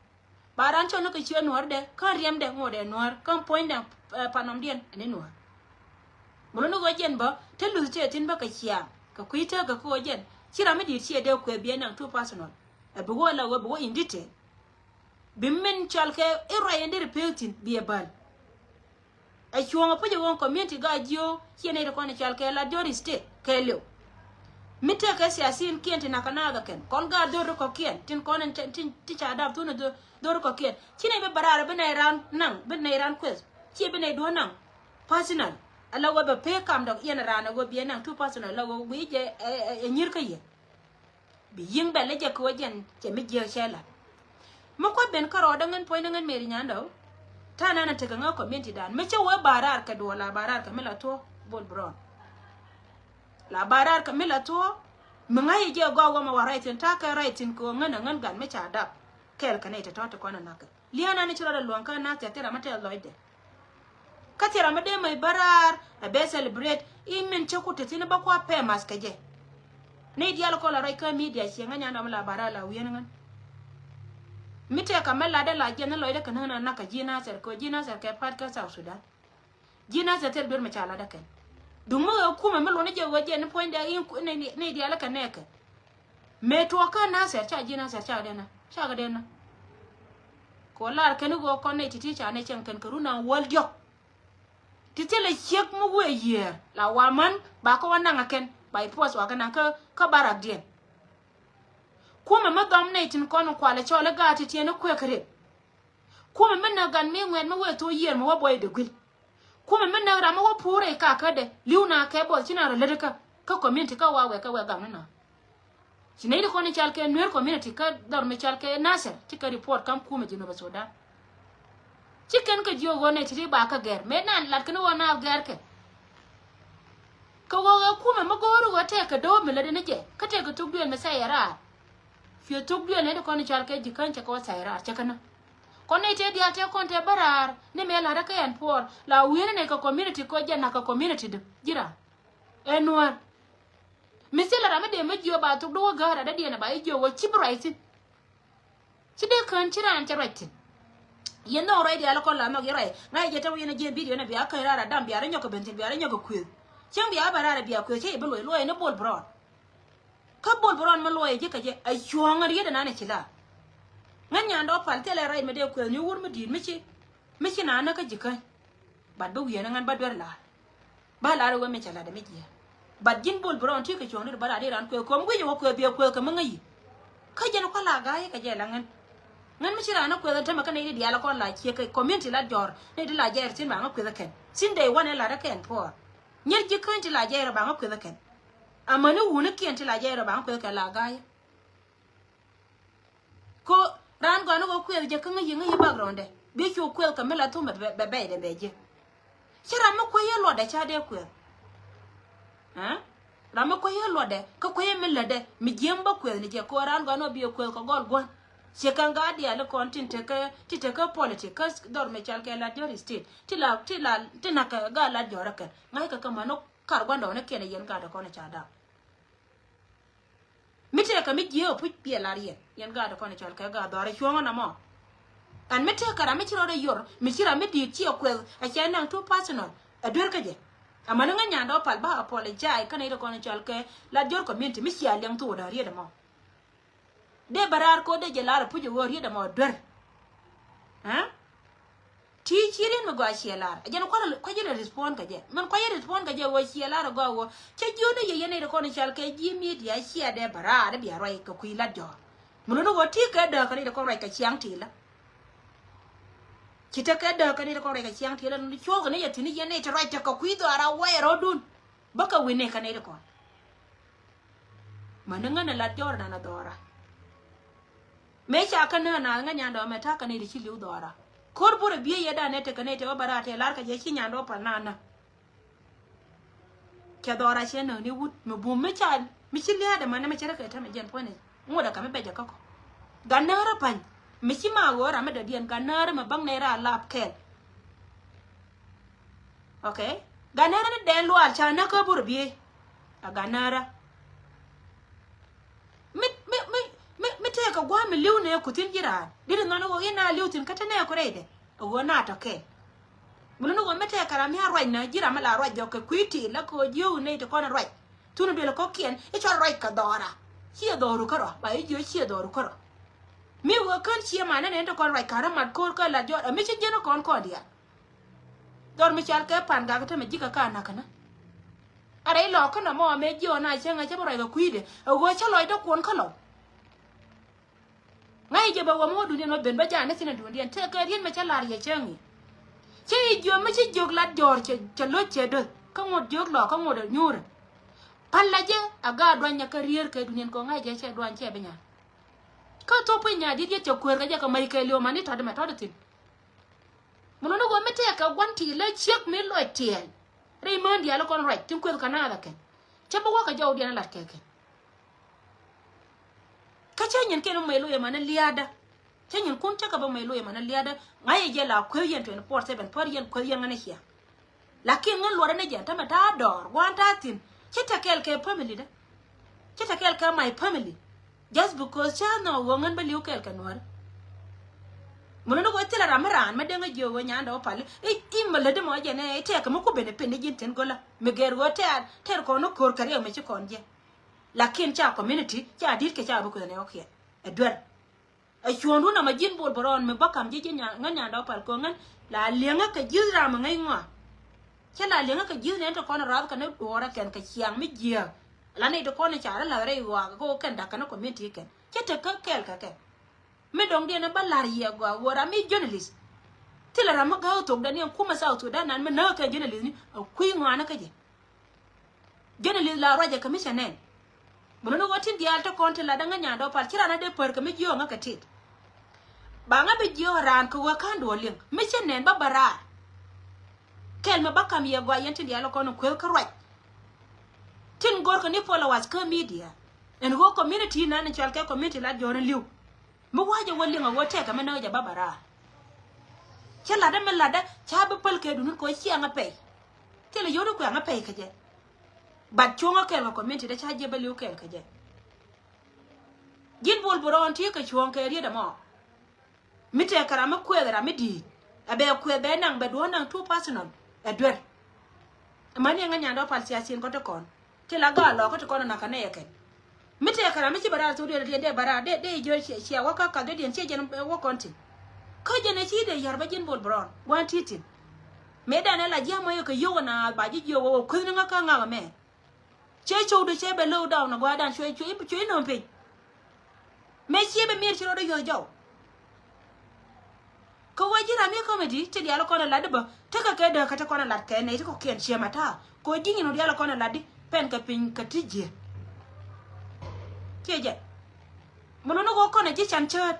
Ba ran cɔl ni kɛ ciöt nuɔ̱ɔ̱r dɛ kä riɛm dɛ ŋot dɛ nuɔ̱ɔ̱r kä puɔ̱nydɛ. Panɔmdiɛn ɛn i̱ nuɔ̱ɔ̱r. Mi luni ɣöö jɛn bä te luth tëë thi̱n bä kɛ ciaaŋ kɛ kui̱ tëëkɛ kä ɣöö jɛn ci ram mi di̱i̱t ciɛ dee kuɛ biɛ naŋ two personal. Ɛ bi wä la ɣöö bi wä in detail. Bi min cɔal kɛ i̱ ruac in deri pek thi̱n biɛ bäl. Ɛ cuɔ̱ɔ̱ŋ ɛ puc ɛ ɣöö community gaa jiöö ciɛ nɛy ti kɔn ɛ cɔal kɛ la Jɔr State kɛɛliw. Mi tëëkɛ siasin kiɛn ti nakä naath ɛ kɛn kɔn gaa dho̱r ri kɔ̱kiɛn tin kɔn ɛn tin ti ca dap thun ɛ dho̱r ri kɔ̱kiɛn ci nɛy bi bä raar ɛ bi nɛy raan naŋ bi nɛy raan kueth. Ciɛ bi nɛy duɔ̱ɔ̱r naŋ personal. Ala ɣöö bɛ pek kam dɔk yɛn raan ɛ ɣöö biɛ naŋ two personal ala ɣöö guic jɛ ɛ nyir kä yɛ. Bi yi̱ŋ bɛl ni jɛ kɛ wä jɛn cɛ mi jiääk cɛ la̱t. Mi kua̱th ben kärɔɔdä ŋän puɔ̱nydä ŋän meri nyandä. Ta̱a̱ nan a tekɛ ŋä community dan mi cä wee ba raar kɛ duɔl la ba raar kɛ mi la thuɔ̱k Bol Bärɔn. La ba raar kɛ mi la thuɔ̱k. Mi ŋa̱c i̱ jɛ gɔaa wä ma wa right thi̱n ta̱a̱ kɛ right thi̱n kɛ ɣöö ŋän a ŋän gat mi ca dap. Kɛɛl kɛ nɛy tɔ̱tɔ̱ ti kɔn a nakä. Lia̱a̱ nan i̱ ci rɔɔdɛ luɔ̱ŋ kä na̱th thia̱ thil ram mi tɛth lɔcdɛ. Kä thil ram mi dee mec bä raar ɛ bɛ celebrate i̱ min cä ku te thi̱n bä kua pɛ math kɛ jɛ. Ni diaal kɔn la ruac kä media ciɛ ŋäc nyan dɔm la bä raar la wi̱i̱n ŋän. Mi tëëkɛ mi latdä la jiɛn ni lɔcdä kɛ näk na nak kɛ ji̱ Nasir kɛ ji̱ Nasir kɛ pa̱t kä South Sudan. Ji̱ Nasir thil duer mi ca latdä kɛn. Duŋ mi ɣöö kumɛ mi luɔ̱n ni jɛ ɣöö jɛ ni puɔ̱nydɛ i̱ ni diaal kɛ nɛɛkɛ. Mëë tuɔɔk kä Nasir ca ji̱ Nasir ca dee na ca kɛ dee na. Kɛ ɣöö lar kɛn i̱ ɣöö kɔn nɛy ti̱ti̱ ca nɛy cɛŋ kɛn kɛ run a wäl diɔ̱k. Ti thilɛ ciek mi wëë yiëër la wa män ba kä wä naŋ a kɛn ba i̱ puɔth wa kɛ naŋ kä kä barakdiɛn. Kumɛ mi dhɔm nɛy tin kɔn kualɛ cɔl i̱ gaat ti tiɛn i̱ kuëëk ri. Kumɛ mi näk gat mi ŋuɛ̈t mi wëë thok yiëër mi wä buɔy dee gui̱l. Kumɛ mi näk ram mi wä puurɛ i̱ kakädɛ li̱w na kɛ buɔth ci na rɔ lätdä kä kä community kä wa wɛɛk kä wɛɛk gam ni na. Ci nɛy ti kɔn i̱ cal kɛ Nuer community kä dhɔr mi cal kɛ Nasir ci kɛ report kam kumɛ Jinub Sudan. Ci kɛn kɛ jiök ɣöö nɛy ti̱ti̱ ba kä gɛr mëë nan lat kɛn ɣöö naath gɛr kɛ. Kɛ ɣöö ɣɛ kumɛ mi go̱o̱ri ɣöö tɛɛkɛ do̱o̱p mi lätdɛ ni jɛ kä tɛɛkɛ thuk duëël mi thɛy ɛ raar. Cuɛ thuk duëël nɛy ti kɔn i̱ cal kɛ ji̱ käny cɛ kɛ wä thɛy raar cɛ kɛn. Kɔn nɛy tëë diaal tëë kɔn tëë bä raar ni mëë la̱rä kä ɛn puɔɔr la wi̱i̱ni nɛy kɛ community kɔ jɛ na̱k kɛ community däm ji̱ raar. Ɛ nuäär. Mi thilɛ ram mi dee mi jiöö ba thuk di wä gäär a dädiɛn a ba i̱ jiöö wä ci bi ruac thi̱n. Ci dee kään ci raan cɛ ruac thi̱n. Yɛn nhɔk ruac diaal kɔn la nhɔk yɛn ruac ŋa̱c jɛ te wä yɛn a jiɛn bidio nɛ bia käny raan a dam bia rɛ nyɔk kɛ ben thi̱n bia rɛ nyɔk kɛ kuëth. Cäŋ bia bɛ raan a bia kuëth cä yɛ bi luɔc luɔc ni Bol Bärɔn. Kä Bol Bärɔn mi luɔc ji̱ kɛ jɛ a cuɔ̱ɔ̱ŋ a riet a nan a ci la. Ŋän nyan dɔɔk pal thilɛ ruac mi dee kuëth ni wur mi di̱i̱t mi ci mi ci naan näk kä ji̱ käny. Bat bi wi̱i̱ ɛn ŋän ba duer la̱r. Ba la̱r i̱ wee mi cɛ la̱t ɛ mi jiɛɛr. But ji̱n Bol Brown ti kɛ cuɔ̱ŋ ni ti bä la di ran kueth kɔm guic wä kueth biɛ kueth kɛ mi ŋäc yi. Kä jɛn kua̱ la ga̱a̱c kɛ jɛ la ŋän. Ŋän mi ci raan ni kueth ɛn tämɛ kä nɛy di diaal kɔn la ciek kɛ community la jɔr nɛy di la jɛɛr thin ba ŋä kueth kɛn. Thin dee wan ɛ la rɛ kɛn puɔɔr. Nyɛr ji̱ käny ti la jɛɛr ba ŋä kueth kɛn. Amäni wuni kiɛn ti la jɛɛr ba ŋä kueth kɛn la ga̱a̱c. Ko raan gɔaa ni kɛ kuɛth jɛ kä ŋäc yi ŋäc yi background dɛ. Bi cu kuɛth kɛ mi la thum bɛ bɛy dɛ bɛ ji̱. Ci ram mi kuɛ yɛ luɔtdɛ ca dee kuɛth. Ram mi kuɛ yɛ luɔtdɛ kä kuɛ yɛ mi lätdɛ mi jiäm bä kuɛth ni jɛ ko raan gɔaa ni kɛ bi yɛ kuɛth kɛ gɔl gua̱n. Ci kɛn gaat diaal kɔn tin tekä ti tekä politic kä dhɔr mi cal kɛ lat jɔr state ti la ti la ti nak kɛ gaat lat jɔr kɛn ŋa̱c kɛ kɛ män ni kar gua̱ndɔɔŋni kiɛn yɛn gaat kɔn ca dap. Mi tëëkä mi jiääk puc biɛ lar yɛn, yɛn gaat kɔn cɔl kɛ gaat dhɔr cuɔ̱ŋä na mɔ. Ɛn mi tëëkä ram mi ci rɔɔdɛ yor mi ci ram mi di̱i̱t ci ɛ kuɛth ɛ cɛ naŋ too personal ɛ duer kä jɛ. Amäni ŋäc nyandɛ wä pal ba apologize kä nɛy ti kɔn cɔl kɛ la jor community mi cia liɛŋ thok däär yet ɛmɔ. Dee bɛ raar ko̱r dee jɛ lar ɛ puc ɛ ɣöö riet ɛmɔ duer. Ɛ ti ci riet mi gɔaa ciɛ lar ɛ jɛn kua̱r kua̱r ji̱ lɛ respond kɛ jɛ. Min kua̱r ji̱ respond kɛ jɛ ɣöö ciɛ lar ɛ gɔaa ɣöö cä jiöni yɛ yɛn nɛy ti kɔn i̱ cal kɛ ji̱ media ciɛ dee bɛ raar i̱ bia ruac kɛ kui̱ lat jɔ̱ɔ̱r. Mi luni ɣöö ti kɛ dääk kɛ nɛy ti kɔn ruac kɛ ciaŋ ti la. Ci te kɛ dääk kɛ nɛy ti kɔn ruac kɛ ciaŋ ti la ni cuɔ̱ɔ̱k ni yɛ thi̱n i̱ yɛn nɛy ti ruac tekɛ kui̱ dhɔaar a wɛɛr rɔɔdun. Bä kɛ wi̱n nɛy kɛ nɛy ti kɔn. Mäni ŋän ɛ lat jɔɔr nan ɛ dhɔra. Mëë ca kä nään naath ŋäc nyandɛ ɔ mɛ ta̱a̱ kä nɛy ti ci li̱w dhɔra. Ko̱r burɛ biey yɛ dan ɛ tekɛ nɛy tɛ wä bä raar tɛ lar kɛ jɛ ci nyandɛ ɔ pal naan nä. Cɛ dhɔra cɛ näk ni wut mi bum mi ca mi ci lia̱a̱dɛ mäni mi cɛ rɛ kɛ tɛmɛ jɛn puɔ̱nɛ. Ŋot ɛ kɛ mi bɛc ɛ kä kɔ. Gat näärä pa̱ny mi ci ma ɣöö ram mi dɔ̱diɛn gat näärä mi bäŋ nɛy raar lap kɛɛl. Okay. Gat näärä ni dɛn luaal ca näk kä burɛ biey. A gat näärä. Mi mi mi mi mi tëëkɛ gua̱a̱m mi li̱w nɛ ku thi̱n ji̱ raan. Di̱t nhɔn i̱ ɣöö i̱ na li̱w thi̱n kä te nɛ ku rɛydɛ. A ɣöö na tɔ̱ kɛɛl. Mi luni ɣöö mi tëëkɛ ram mi a ruac nä ji̱ ram mi la ruac jɔk kɛ kui̱ ti̱i̱l la kɛ ɣöö ji̱ ɣöö nɛy ti kɔn ruac. Thun duel kɔ̱kiɛn i̱ cɔl ruac kɛ dhɔra. Ciɛ dhɔru kärɔa ba i̱ jiö ciɛ dhɔru kärɔa. Mi ɣöö kän ciɛ man nɛn ti kɔn ruac ka̱n rä mat ko̱r kä la jɔt a mi ci ji̱n kɔn kɔn diaal. Dhɔr mi cal kɛ pan gak tämɛ ji̱ kɛ ka nakä nä. A rɛy lɔɔk kä nɔmɔ amɛ jiɔn a cäŋ a cä bä ruac kɛ kui̱dɛ a ɣöö cä lɔcdä kuɔn kä lɔw. Ŋa̱c jɛ bɛ wä mi wä duundiɛn wä ben bä ja̱a̱n ni thi̱n a duundiɛn tëëkɛ riet mɛ cä la̱r yɛ cäŋ i̱. Cä i̱ jiöm mi ci jiök lat jɔ̱ɔ̱r cɛ lo̱c cɛ döth kä ŋot jiök lɔɔk kä ŋot a nyuurä. Pal la jɛ a gaat duany nyɛ kä rier kɛ duundiɛn kɛ ŋa̱c jɛ cɛ duany cɛ bi nya̱a̱n. Kä thop piny nya̱a̱ di̱t yet cɛ kueer kɛ jɛ kɛ mac kɛ li̱w man ni tɔ̱t mɛ tɔ̱t thi̱n. Mun ni ɣöö mi tɛɛkɛ gua̱n ti lä ciek mi lɔc tiɛɛl. Rɛy mään diaal kɔn ruac tin kueth kɛ naath ɛ kɛn. Cä bi wä kɛ jɔwdiɛn lat kɛ kɛn. Kä cä nyin kɛn bi mɛy loc ɛmɛn lia̱a̱dä. Cä nyin kun cä kɛ bi mɛy loc ɛmɛn lia̱a̱dä. Ŋa̱c ɛ jɛ la kueth yɛn twenty four seven pär yɛn kueth yɛn ŋän ɛ ciaŋ. Lakin ŋän luɔrä ni jɛn tämɛ ta̱a̱ dɔɔr gua̱a̱n ta̱a̱ thi̱n. Ci te kɛɛl kɛ family dä. Ci te kɛɛl kɛ my family. Just because ca nhɔk ɣöö ŋän bä li̱w kɛɛl kɛ nuäär. Mun ni ɣöö thilɛ ram mi raan mi deŋ a jiök ɣöö nyandɛ wä pal i̱ i̱ mɛ lätdi mɔ jɛn ɛ tɛɛk kɛ mi ku ben ɛ pen ni ji̱n tin go̱lä mi gɛr ɣöö tɛɛr tɛɛr kɔn ni ko̱r kɛ riɛk mi ci kɔn jɛ. Lakin ca community ca di̱t kɛ ca bi kueth ni ɣɔkiɛn ɛ duer. Ɛ cuɔ̱ɔ̱ŋdun amɛ ji̱n Bol Bärɔn mi bä ka̱m ji̱ ji̱ ŋän nyandɛ wä pal kɛ ɣöö ŋän la liɛŋä kɛ ji̱th ram mi ŋäc ŋɔa. Cä la liɛŋä kɛ ji̱th nɛn ti kɔn rath kɛn duɔɔrä kɛn kɛ ciaŋ mi jiääk. La nɛy ti kɔn i̱ ca rɛ la̱th rɛy ɣɔaak kɛ ɣöö kɛn da̱k kɛn community kɛn cä te kä kɛɛl kɛ kɛ. Mi dɔ̱ŋdiɛn ɛ bä la̱r yɛ gɔaa ɣöö ram mi journalist. Thilɛ ram mi gääk thokdɛ ni ɛn kumɛ South Sudan nan mi näk kɛ journalist ni ɛ kui̱ ŋɔaani kä jɛ. Journalist la ruacɛ kɛ mi cɛ nɛn. Mun ni ɣöö tin diaal te kɔn ti lat däŋä nyandɛ wä pal ci raan a dee pär kɛ mi jiööŋä kɛ tit. Ba ŋä bi jiööŋ raan kɛ ɣöö ka̱n duɔ̱ɔ̱r liŋ mi cɛ nɛn bä bä raar. Kɛl mi bä ka̱m yɛ gɔaa yɛn tin diaal kɔn kueth kä ruac. Tin go̱rkɛ ni followers kä media ɛn ɣöö community nan cɔal kɛ community lat jɔ̱ɔ̱r in li̱w. Mi wa̱cɛ wä liŋ a wä tɛkɛ mi näk jɛ bä bä raar. Cä latdä mi latdä ca bi päl kɛ duŋni kɛ wä ciɛŋä pɛy. Thilɛ yio̱w ni kuɛŋä pɛy kä jɛ. But cuɔ̱ŋä kɛɛl kɛ community dee ca jiɛ bä li̱w kɛɛl kä jɛ. Ji̱n Bol Bärɔn ti kɛ cuɔ̱ŋ kɛ riet ɛmɔ. Mi tɛkɛ ram mi kuɛth ram mi di̱i̱t. Ɛ bɛ kuɛth bɛ naŋ bɛ duɔ̱ɔ̱r naŋ too personal. Ɛ duer. Mani ɛŋä nyandɛ wä pal siasin kɔn ti kɔn. Ti la gaa lɔkä ti kɔn ɛ nakä nɛy ɛ kɛn. Mi tëëkä ram mi ci bɛ raar thok diɛn diɛn dee bɛ raar dee dee jiö ciɛ ciɛ wä kä kath dee diɛn ciɛ jɛn wä kɔn tin. Kä jɛn ɛ ci dee yar bä ji̱n Bol Bärɔn gua̱n ti̱ti̱n. Mëë dan ɛ la jiäk mɔ yɛ kɛ yio̱w ɛ na ba ji̱ jiök wä wä kueth ni ŋä kä ŋakä mɛ. Cɛ cowdu cɛ bɛ low down a gua̱a̱dan cuɛ cuɛ cuɛ nöm piny. Mëë ciɛ bɛ mi̱er ci rɔɔdɛ yuɔth jɔw. Kɛ ɣöö ji̱ ram i̱ comedy ti diaal kɔn ɛ lat di bä tekɛ kɛ dääk kä ti kɔn ɛ lat kɛ nɛy ti kɔ̱kiɛn ciɛ ma ta̱a̱ kɛ ɣöö ji̱ nyin wä diaal kɔn ɛ lat di pɛn kɛ piny kɛ ti jiɛ. Ciɛ jɛ. Mi luni ɣöö kɔn ɛ ji̱ can cäät.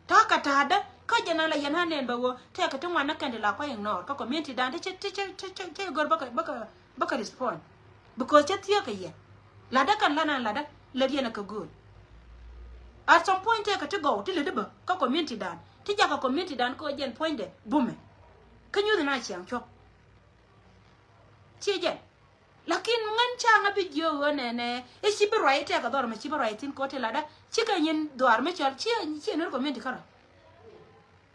Ta̱a̱ kɛ ta̱a̱dä kä jɛ na la yɛn ɣän nɛn bɛ ɣöö tɛkɛ ti ŋuan ni kɛn ti la kua ignore kä community dan ti cɛ ti cɛ ti cɛ ti cɛ gör bäkɛ bäkɛ bäkɛ respond. Because cä thiee kɛ yɛ latdä kɛn lana latdä lät yɛn a kɛ gööl. At some point tɛkɛ ti gɔw ti lätdi bä kä community dan ti jakä community dan kä jɛn puɔ̱nydɛ bumɛ. Kä nyuth na ciaŋ cuɔ̱p. Ci jɛn. Lakin ŋän ca ŋä bi jiö ɣöö nɛnɛ i̱ ci bi ruac i̱ tɛkɛ dhɔr mɛ ci bi ruac thi̱n kɛ ɣöö ti latdä cikɛ nyin dhuaar mi cɔl ci ci nuer community kärɔ̱.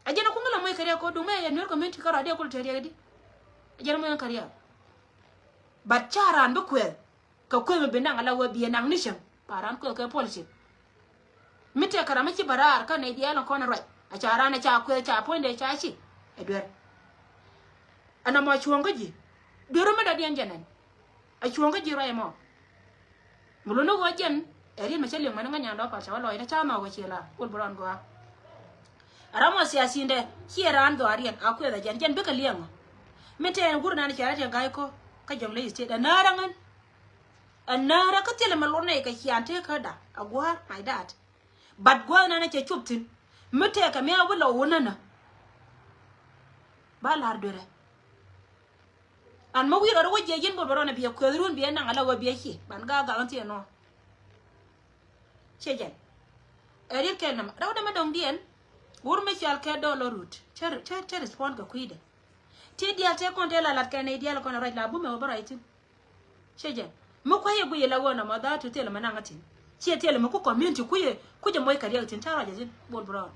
A jɛn a kuŋä la moc kɛ riɛk kɛ ɣöö duŋ mɛ yɛ nuer community kärɔ̱ a diɛ kul te riɛk di. A jɛn a moc ŋä kɛ riɛk. But ca raan bi kuɛth kɛ kueth mi bi naŋ ala wee bi ɛ naŋ ni cäŋ pa raan kueth kɛ puɔl cip. Mi tëëkɛ ram mi ci bä raar kä nɛy diaal in kɔn in ruac a ca raan a ca kueth ca puɔ̱nydɛ ca ci ɛ duer. Ɛn ɛmɔ cuɔ̱ɔ̱ŋ kä ji̱ duer mi dɔ̱diɛn jɛ nɛn. A cuɔ̱ɔ̱ŋ kä ji̱ ruac ɛmɔ. Mi luni ɣöö jɛn ɛ riet mi cä liŋ mɛn ŋä nyan dɔ̱ pal ca wä lɔcdä ca nhɔk ɣöö ci la kul bi rɔn gɔaa. Ram ɔ siasindɛ ciɛ raan dhɔaariɛn a kuɛth a jɛn jɛn bikɛ liɛŋ ɔ. Min tɛɛn wur nan cɛ rɛt yɛ ga̱y ko kä jɔŋ ley state ɛ näär aŋän. Ɛ näär kä thilɛ mi lot nɛy kɛ cian tëë käda a gua̱a̱r my dad. But gua̱a̱r nan cɛ cop thi̱n mi tɛɛkɛ mi a wä lɔ wä nänä. Ba la̱r duerɛ. An mi wi̱i̱ rɔɔdɛ wä jiɛ yɛn bol bɛ rɔɔdɛ biɛ kueth run biɛ naŋ ala wä biɛ ci ban ga̱a̱ ga̱a̱ thiɛ nɔ. Ciɛ jɛn. Ɛ riet kɛl nɛmɛ rɛw dɛmɛ dɔ̱ŋdiɛn. Wur mi cɔal kɛ dɔɔl ɔ rut cä cä cä respond kɛ kui̱dɛ. Ti diaal tëë kɔn tëë la lat kɛ nɛy diaal kɔn a ruac la bumɛ wä bä ruac thi̱n. Ciɛ jɛn mi kua̱c yɛ guic yɛ la ɣöö nɔmɔ dha̱a̱t ti thilɛ mi naŋ a thi̱n. Ciɛ thilɛ mi ku community kui̱ yɛ kui̱ jɛ moc kɛ riɛk thi̱n ca ruac a thi̱n bol bɛ rɔɔdɛ.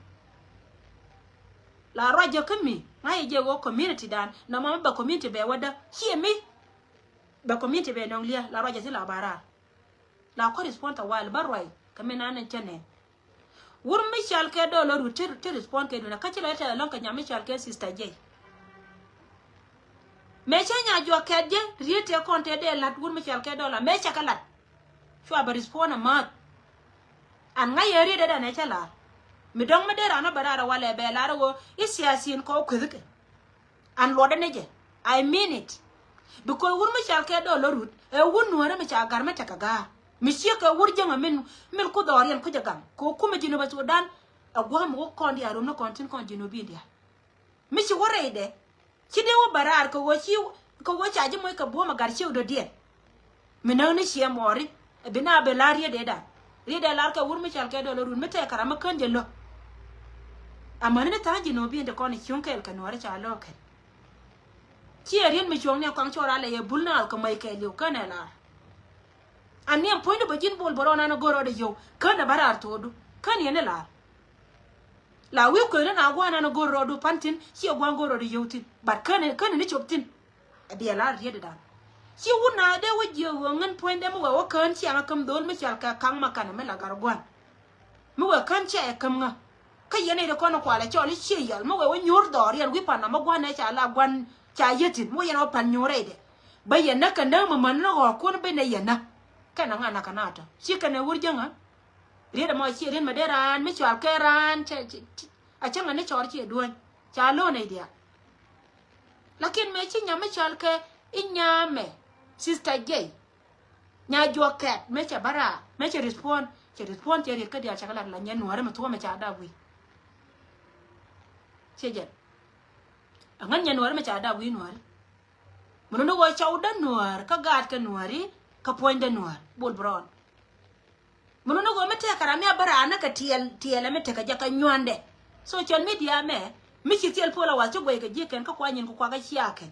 La ruac jɛ kä mi ŋa̱ yɛ jɛ ɣöö community dan nɔmɔ mi bɛ community bɛ wädä ciɛ mi. Bɛ community bɛ nɔŋ lia̱a̱ la ruac jɛ thi̱n la bä raar. La kɔ respond thawali bä ruac kɛ mi nan ni cä nɛn. Wur mi cɔal kɛ dɔɔl ɔ rut ti ti respond kɛ duundɛ kä ci lɔ tɛth ɛlɔ̱ŋ kɛ nyam mi cɔal kɛ sister J. Mëë cä nya juɔk kɛt jɛ riet tëë kɔn tëë dee la̱t wur mi cɔal kɛ dɔɔl a mëë cɛ kɛ la̱t. Cua bɛ respond a ma̱a̱th. An ŋa̱c yɛ riet dee dan ɛ cä la̱r. Mi dɔ̱ŋ mi dee raan ɔ bɛ raar ɛ walɛ bɛ la̱r ɛ ɣöö i̱ siasin kɔ kuethikɛ. An luɔtdä ni jɛ. I mean it. Because wur mi cɔal kɛ dɔɔl ɔ rut ɛ wur nuäärä mi ca ga̱r mi tekɛ ga̱a̱ mi ciek kɛ wur jäŋä min min ku dhɔriɛn ku jɛ gaŋ kɛ kumɛ Jinub Sudan. Ɛ gua̱a̱m mi wä kɔn diaal rom ni kɔn tin kɔn Jinubin diaal. Mi ci wä rɛydɛ ci dee wä bɛ raar kɛ wä ci kɛ wä ca ji̱ moc kɛ buɔ̱m ɛ ga̱r ciek dɔ̱diɛn. Mi näk ni ciɛ mɔɔri ɛ bi na bɛ la̱r riet dee dan. Riet dee la̱r kɛ wur mi cɔal kɛ dɔɔl ɔ rut mi tɛɛkɛ ram mi kän jɛ lo̱k. Amäni ni tha̱a̱ŋ Jinubin ti kɔn i̱ cuŋ kɛɛl kɛ nuɔ̱ɔ̱ri ca lo̱k kɛn. Ciɛ riet mi cuɔ̱ŋ ni ɛ kɔaŋ cɔɔr alɛ yɛ bul naath kɛ mäc kɛɛliw kän ɛ la̱r. An ni ɛn puɔ̱nydu bä ji̱n bol bä rɔɔn an ɛ go̱r rɔɔdɛ yio̱w kän ɛ bä raar tho̱o̱du kän yɛn ni la̱r. La wi̱i̱ kuëëni na gua̱a̱n an ɛ go̱r rɔɔdu pan thi̱n ciɛ gua̱a̱n go̱r rɔɔdɛ yio̱w thi̱n. But kän kän ni cop thi̱n. Ɛ biɛ la̱r riet dee dan. Ci wut na dee wä jiɛ ɣöö ŋän puɔ̱nydɛ mi wɛ wä kään ciaŋä käm dho̱l mi cɔal kɛ ka̱ŋ ma kanɛ mi la gar gua̱n. Mi wɛ kään ciɛ ɛ käm ŋä. Kä yɛn nɛy ti kɔn kualɛ cɔl i̱ ciɛ yal mi wɛ wä nyuur dhɔriɛn wi̱i̱ pan na mi gua̱n nɛ ca la gua̱n ca yethin mi wä yɛn wä pan nyuur rɛydɛ. Bä yɛn nä kɛ nä mi män ni ɣɔɔkun bi nɛ yɛn nä. Kɛn a ŋa̱n a kɛ na tɔ ci kɛn ɛ wur jäŋä. Riet ɛmɔ ciɛ riet mɛ dee raan mi cɔal kɛ raan cɛ cɛ cɛ a cäŋɛ ni cɔɔr ciɛ duäny ca lo̱o̱n nɛy diaal. Lakin mëë ci nyam mi cɔal kɛ i̱ nyamɛ sister J. Nya juɔk kɛt mëë cɛ bä raar mëë cɛ respond cɛ respond cɛ riet kä diaal cɛ kɛ lat la nyɛ nuɔ̱ɔ̱rä mi thuɔ̱ɔ̱mɛ ca dap wi̱i̱. Ciɛ jɛn. Ɛŋän nyɛ nuɔ̱ɔ̱rä mi ca dap wi̱i̱ nuɔ̱ɔ̱rä. Mi luni ɣöö cɔwdä nuäär kä gaatkɛ nuääri kä puɔ̱nydä nuäär bol bɛ rɔɔn. Mi luni ɣöö mi tëëkɛ ram mi a bä raan ni kɛ tiɛɛl tiɛɛl ɛmɛ tekɛ jɛ kɛ nyuandɛ. Social media mɛ mi ci thil pol a wath ci guɛy kɛ ji̱ kɛn kä kuany in ku kuakä cia kɛn.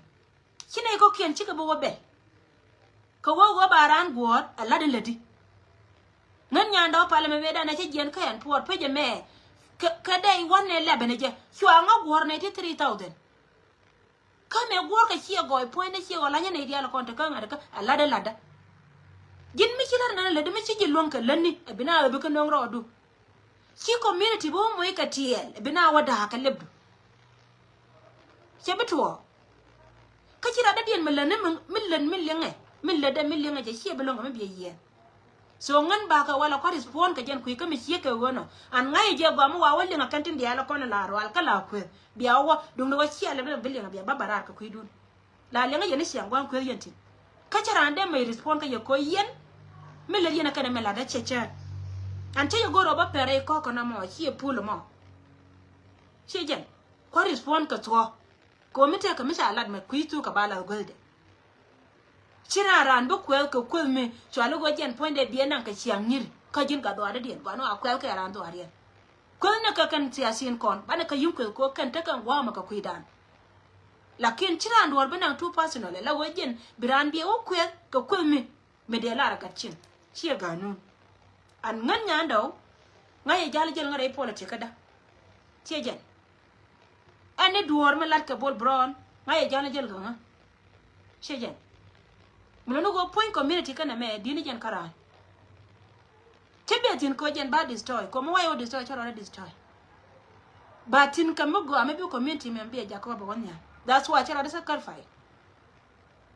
Ci nɛy kɔ̱kiɛn cikɛ bi wä bɛl. Kɛ ɣöö ɣöö ba raan guɔ̱ɔ̱r a lat in lätdi. Ŋän nyandɛ wä palɛ mɛ mëëdan a cä jiɛn kä ɛn puɔɔr pecɛ mɛ. Kɛ kɛ dɛy one eleven jɛ cua ŋä guɔ̱ɔ̱r nɛy ti three thousand. Kä mɛ guɔ̱ɔ̱rkɛ ciɛ gɔɔy puɔ̱nydä ciɛ ɣɔl anyä nɛy diaal kɔn te kä ŋa̱t kä a latdä latdä. Ji̱n mi ci lär nan a lätdä mi ci ji̱ luäŋ kɛ lätni a bi na ɣä bi kä no̱o̱ŋ rɔɔdu. Ci community bi wä moc kɛ tiɛɛl a bi na wä da̱a̱k kɛ lɛpdu. Cɛ bi tuɔɔk. Kä ci rat dädiɛn mi lätni mi lät mi liŋɛ. Mi lätdɛ mi liŋɛ jɛ ciɛ bi lo̱ŋ kɛ mi biɛ yiɛn. So ŋän bakɛ walɛ kua respond kɛ jɛn kui̱ kä mi ciek kɛ ɣöö nɔ. An ŋa̱c jɛ gɔaa mi wa wä liŋ a kɛn tin diaal kɔn la rual kä la kueth. Bia wä duŋdɛ wä ciɛ lɛ bi liŋ a bia ba ba raar kɛ kui̱dun. La liŋ a yɛn i̱ ciaŋ gua̱a̱ŋ kueth yɛn tin. Kä cɛ raan dee mec respond kä yɛ ko̱ yɛn. Mi lät yɛn a kɛn ɛmɛ latdä cɛ cään. An cä yɛ go̱r ɔ bä pɛrɛ i̱ kɔ̱k kɔn amɔ ciɛ pul mɔ. Ciɛ jɛn kua respond kɛ thuɔ̱k. Kɛ ɣöö mi tëëkɛ mi ca lat mɛ kui̱ thuk kɛ ba lath guäthdɛ. Ci raan raan bi kuɛth kɛ kueth mi cuali ɣöö jɛn puɔ̱nydɛ biɛ naŋ kɛ ciaŋ nyiri kä ji̱n gat dhuaardädiɛn gua̱n ɣöö a kuɛth kɛ raan dhuaariɛn. Kueth ni kɛ kɛn thiathin kɔn banɛ kɛ yum kueth kɛ ɣöö kɛn tekɛ gua̱a̱mɛ kɛ kui̱dan. Lakin ci raan duɔ̱ɔ̱r bi naŋ too personal la ɣöö jɛn bi raan biɛ wä kuɛth kɛ kueth mi. Mi dee lar a gat cin ciɛ ganun. An ŋän nyandɛ ɔ ŋa̱c yɛ jal jäl ŋä rɛy politic käda. Ciɛ jɛn. Ɛn ni duɔ̱ɔ̱r mi lat kɛ Bol Brown ŋa̱c yɛ jal jäl kä ŋä. Ciɛ jɛn. Mi luni ɣöö puɔ̱ny community kɛnɛ mɛ di̱t ni jɛn kä raan. Ti biɛ thi̱n kɛ jɛn ba destroy kɛ mi wayɛ wä destroy cä rɔɔdɛ destroy. Ba thi̱n kɛ mi gɔaa mi bi community mɛ biɛ jak kɛ wä bɛ wä nhial. That's why cä rɔɔdɛ sacrifice.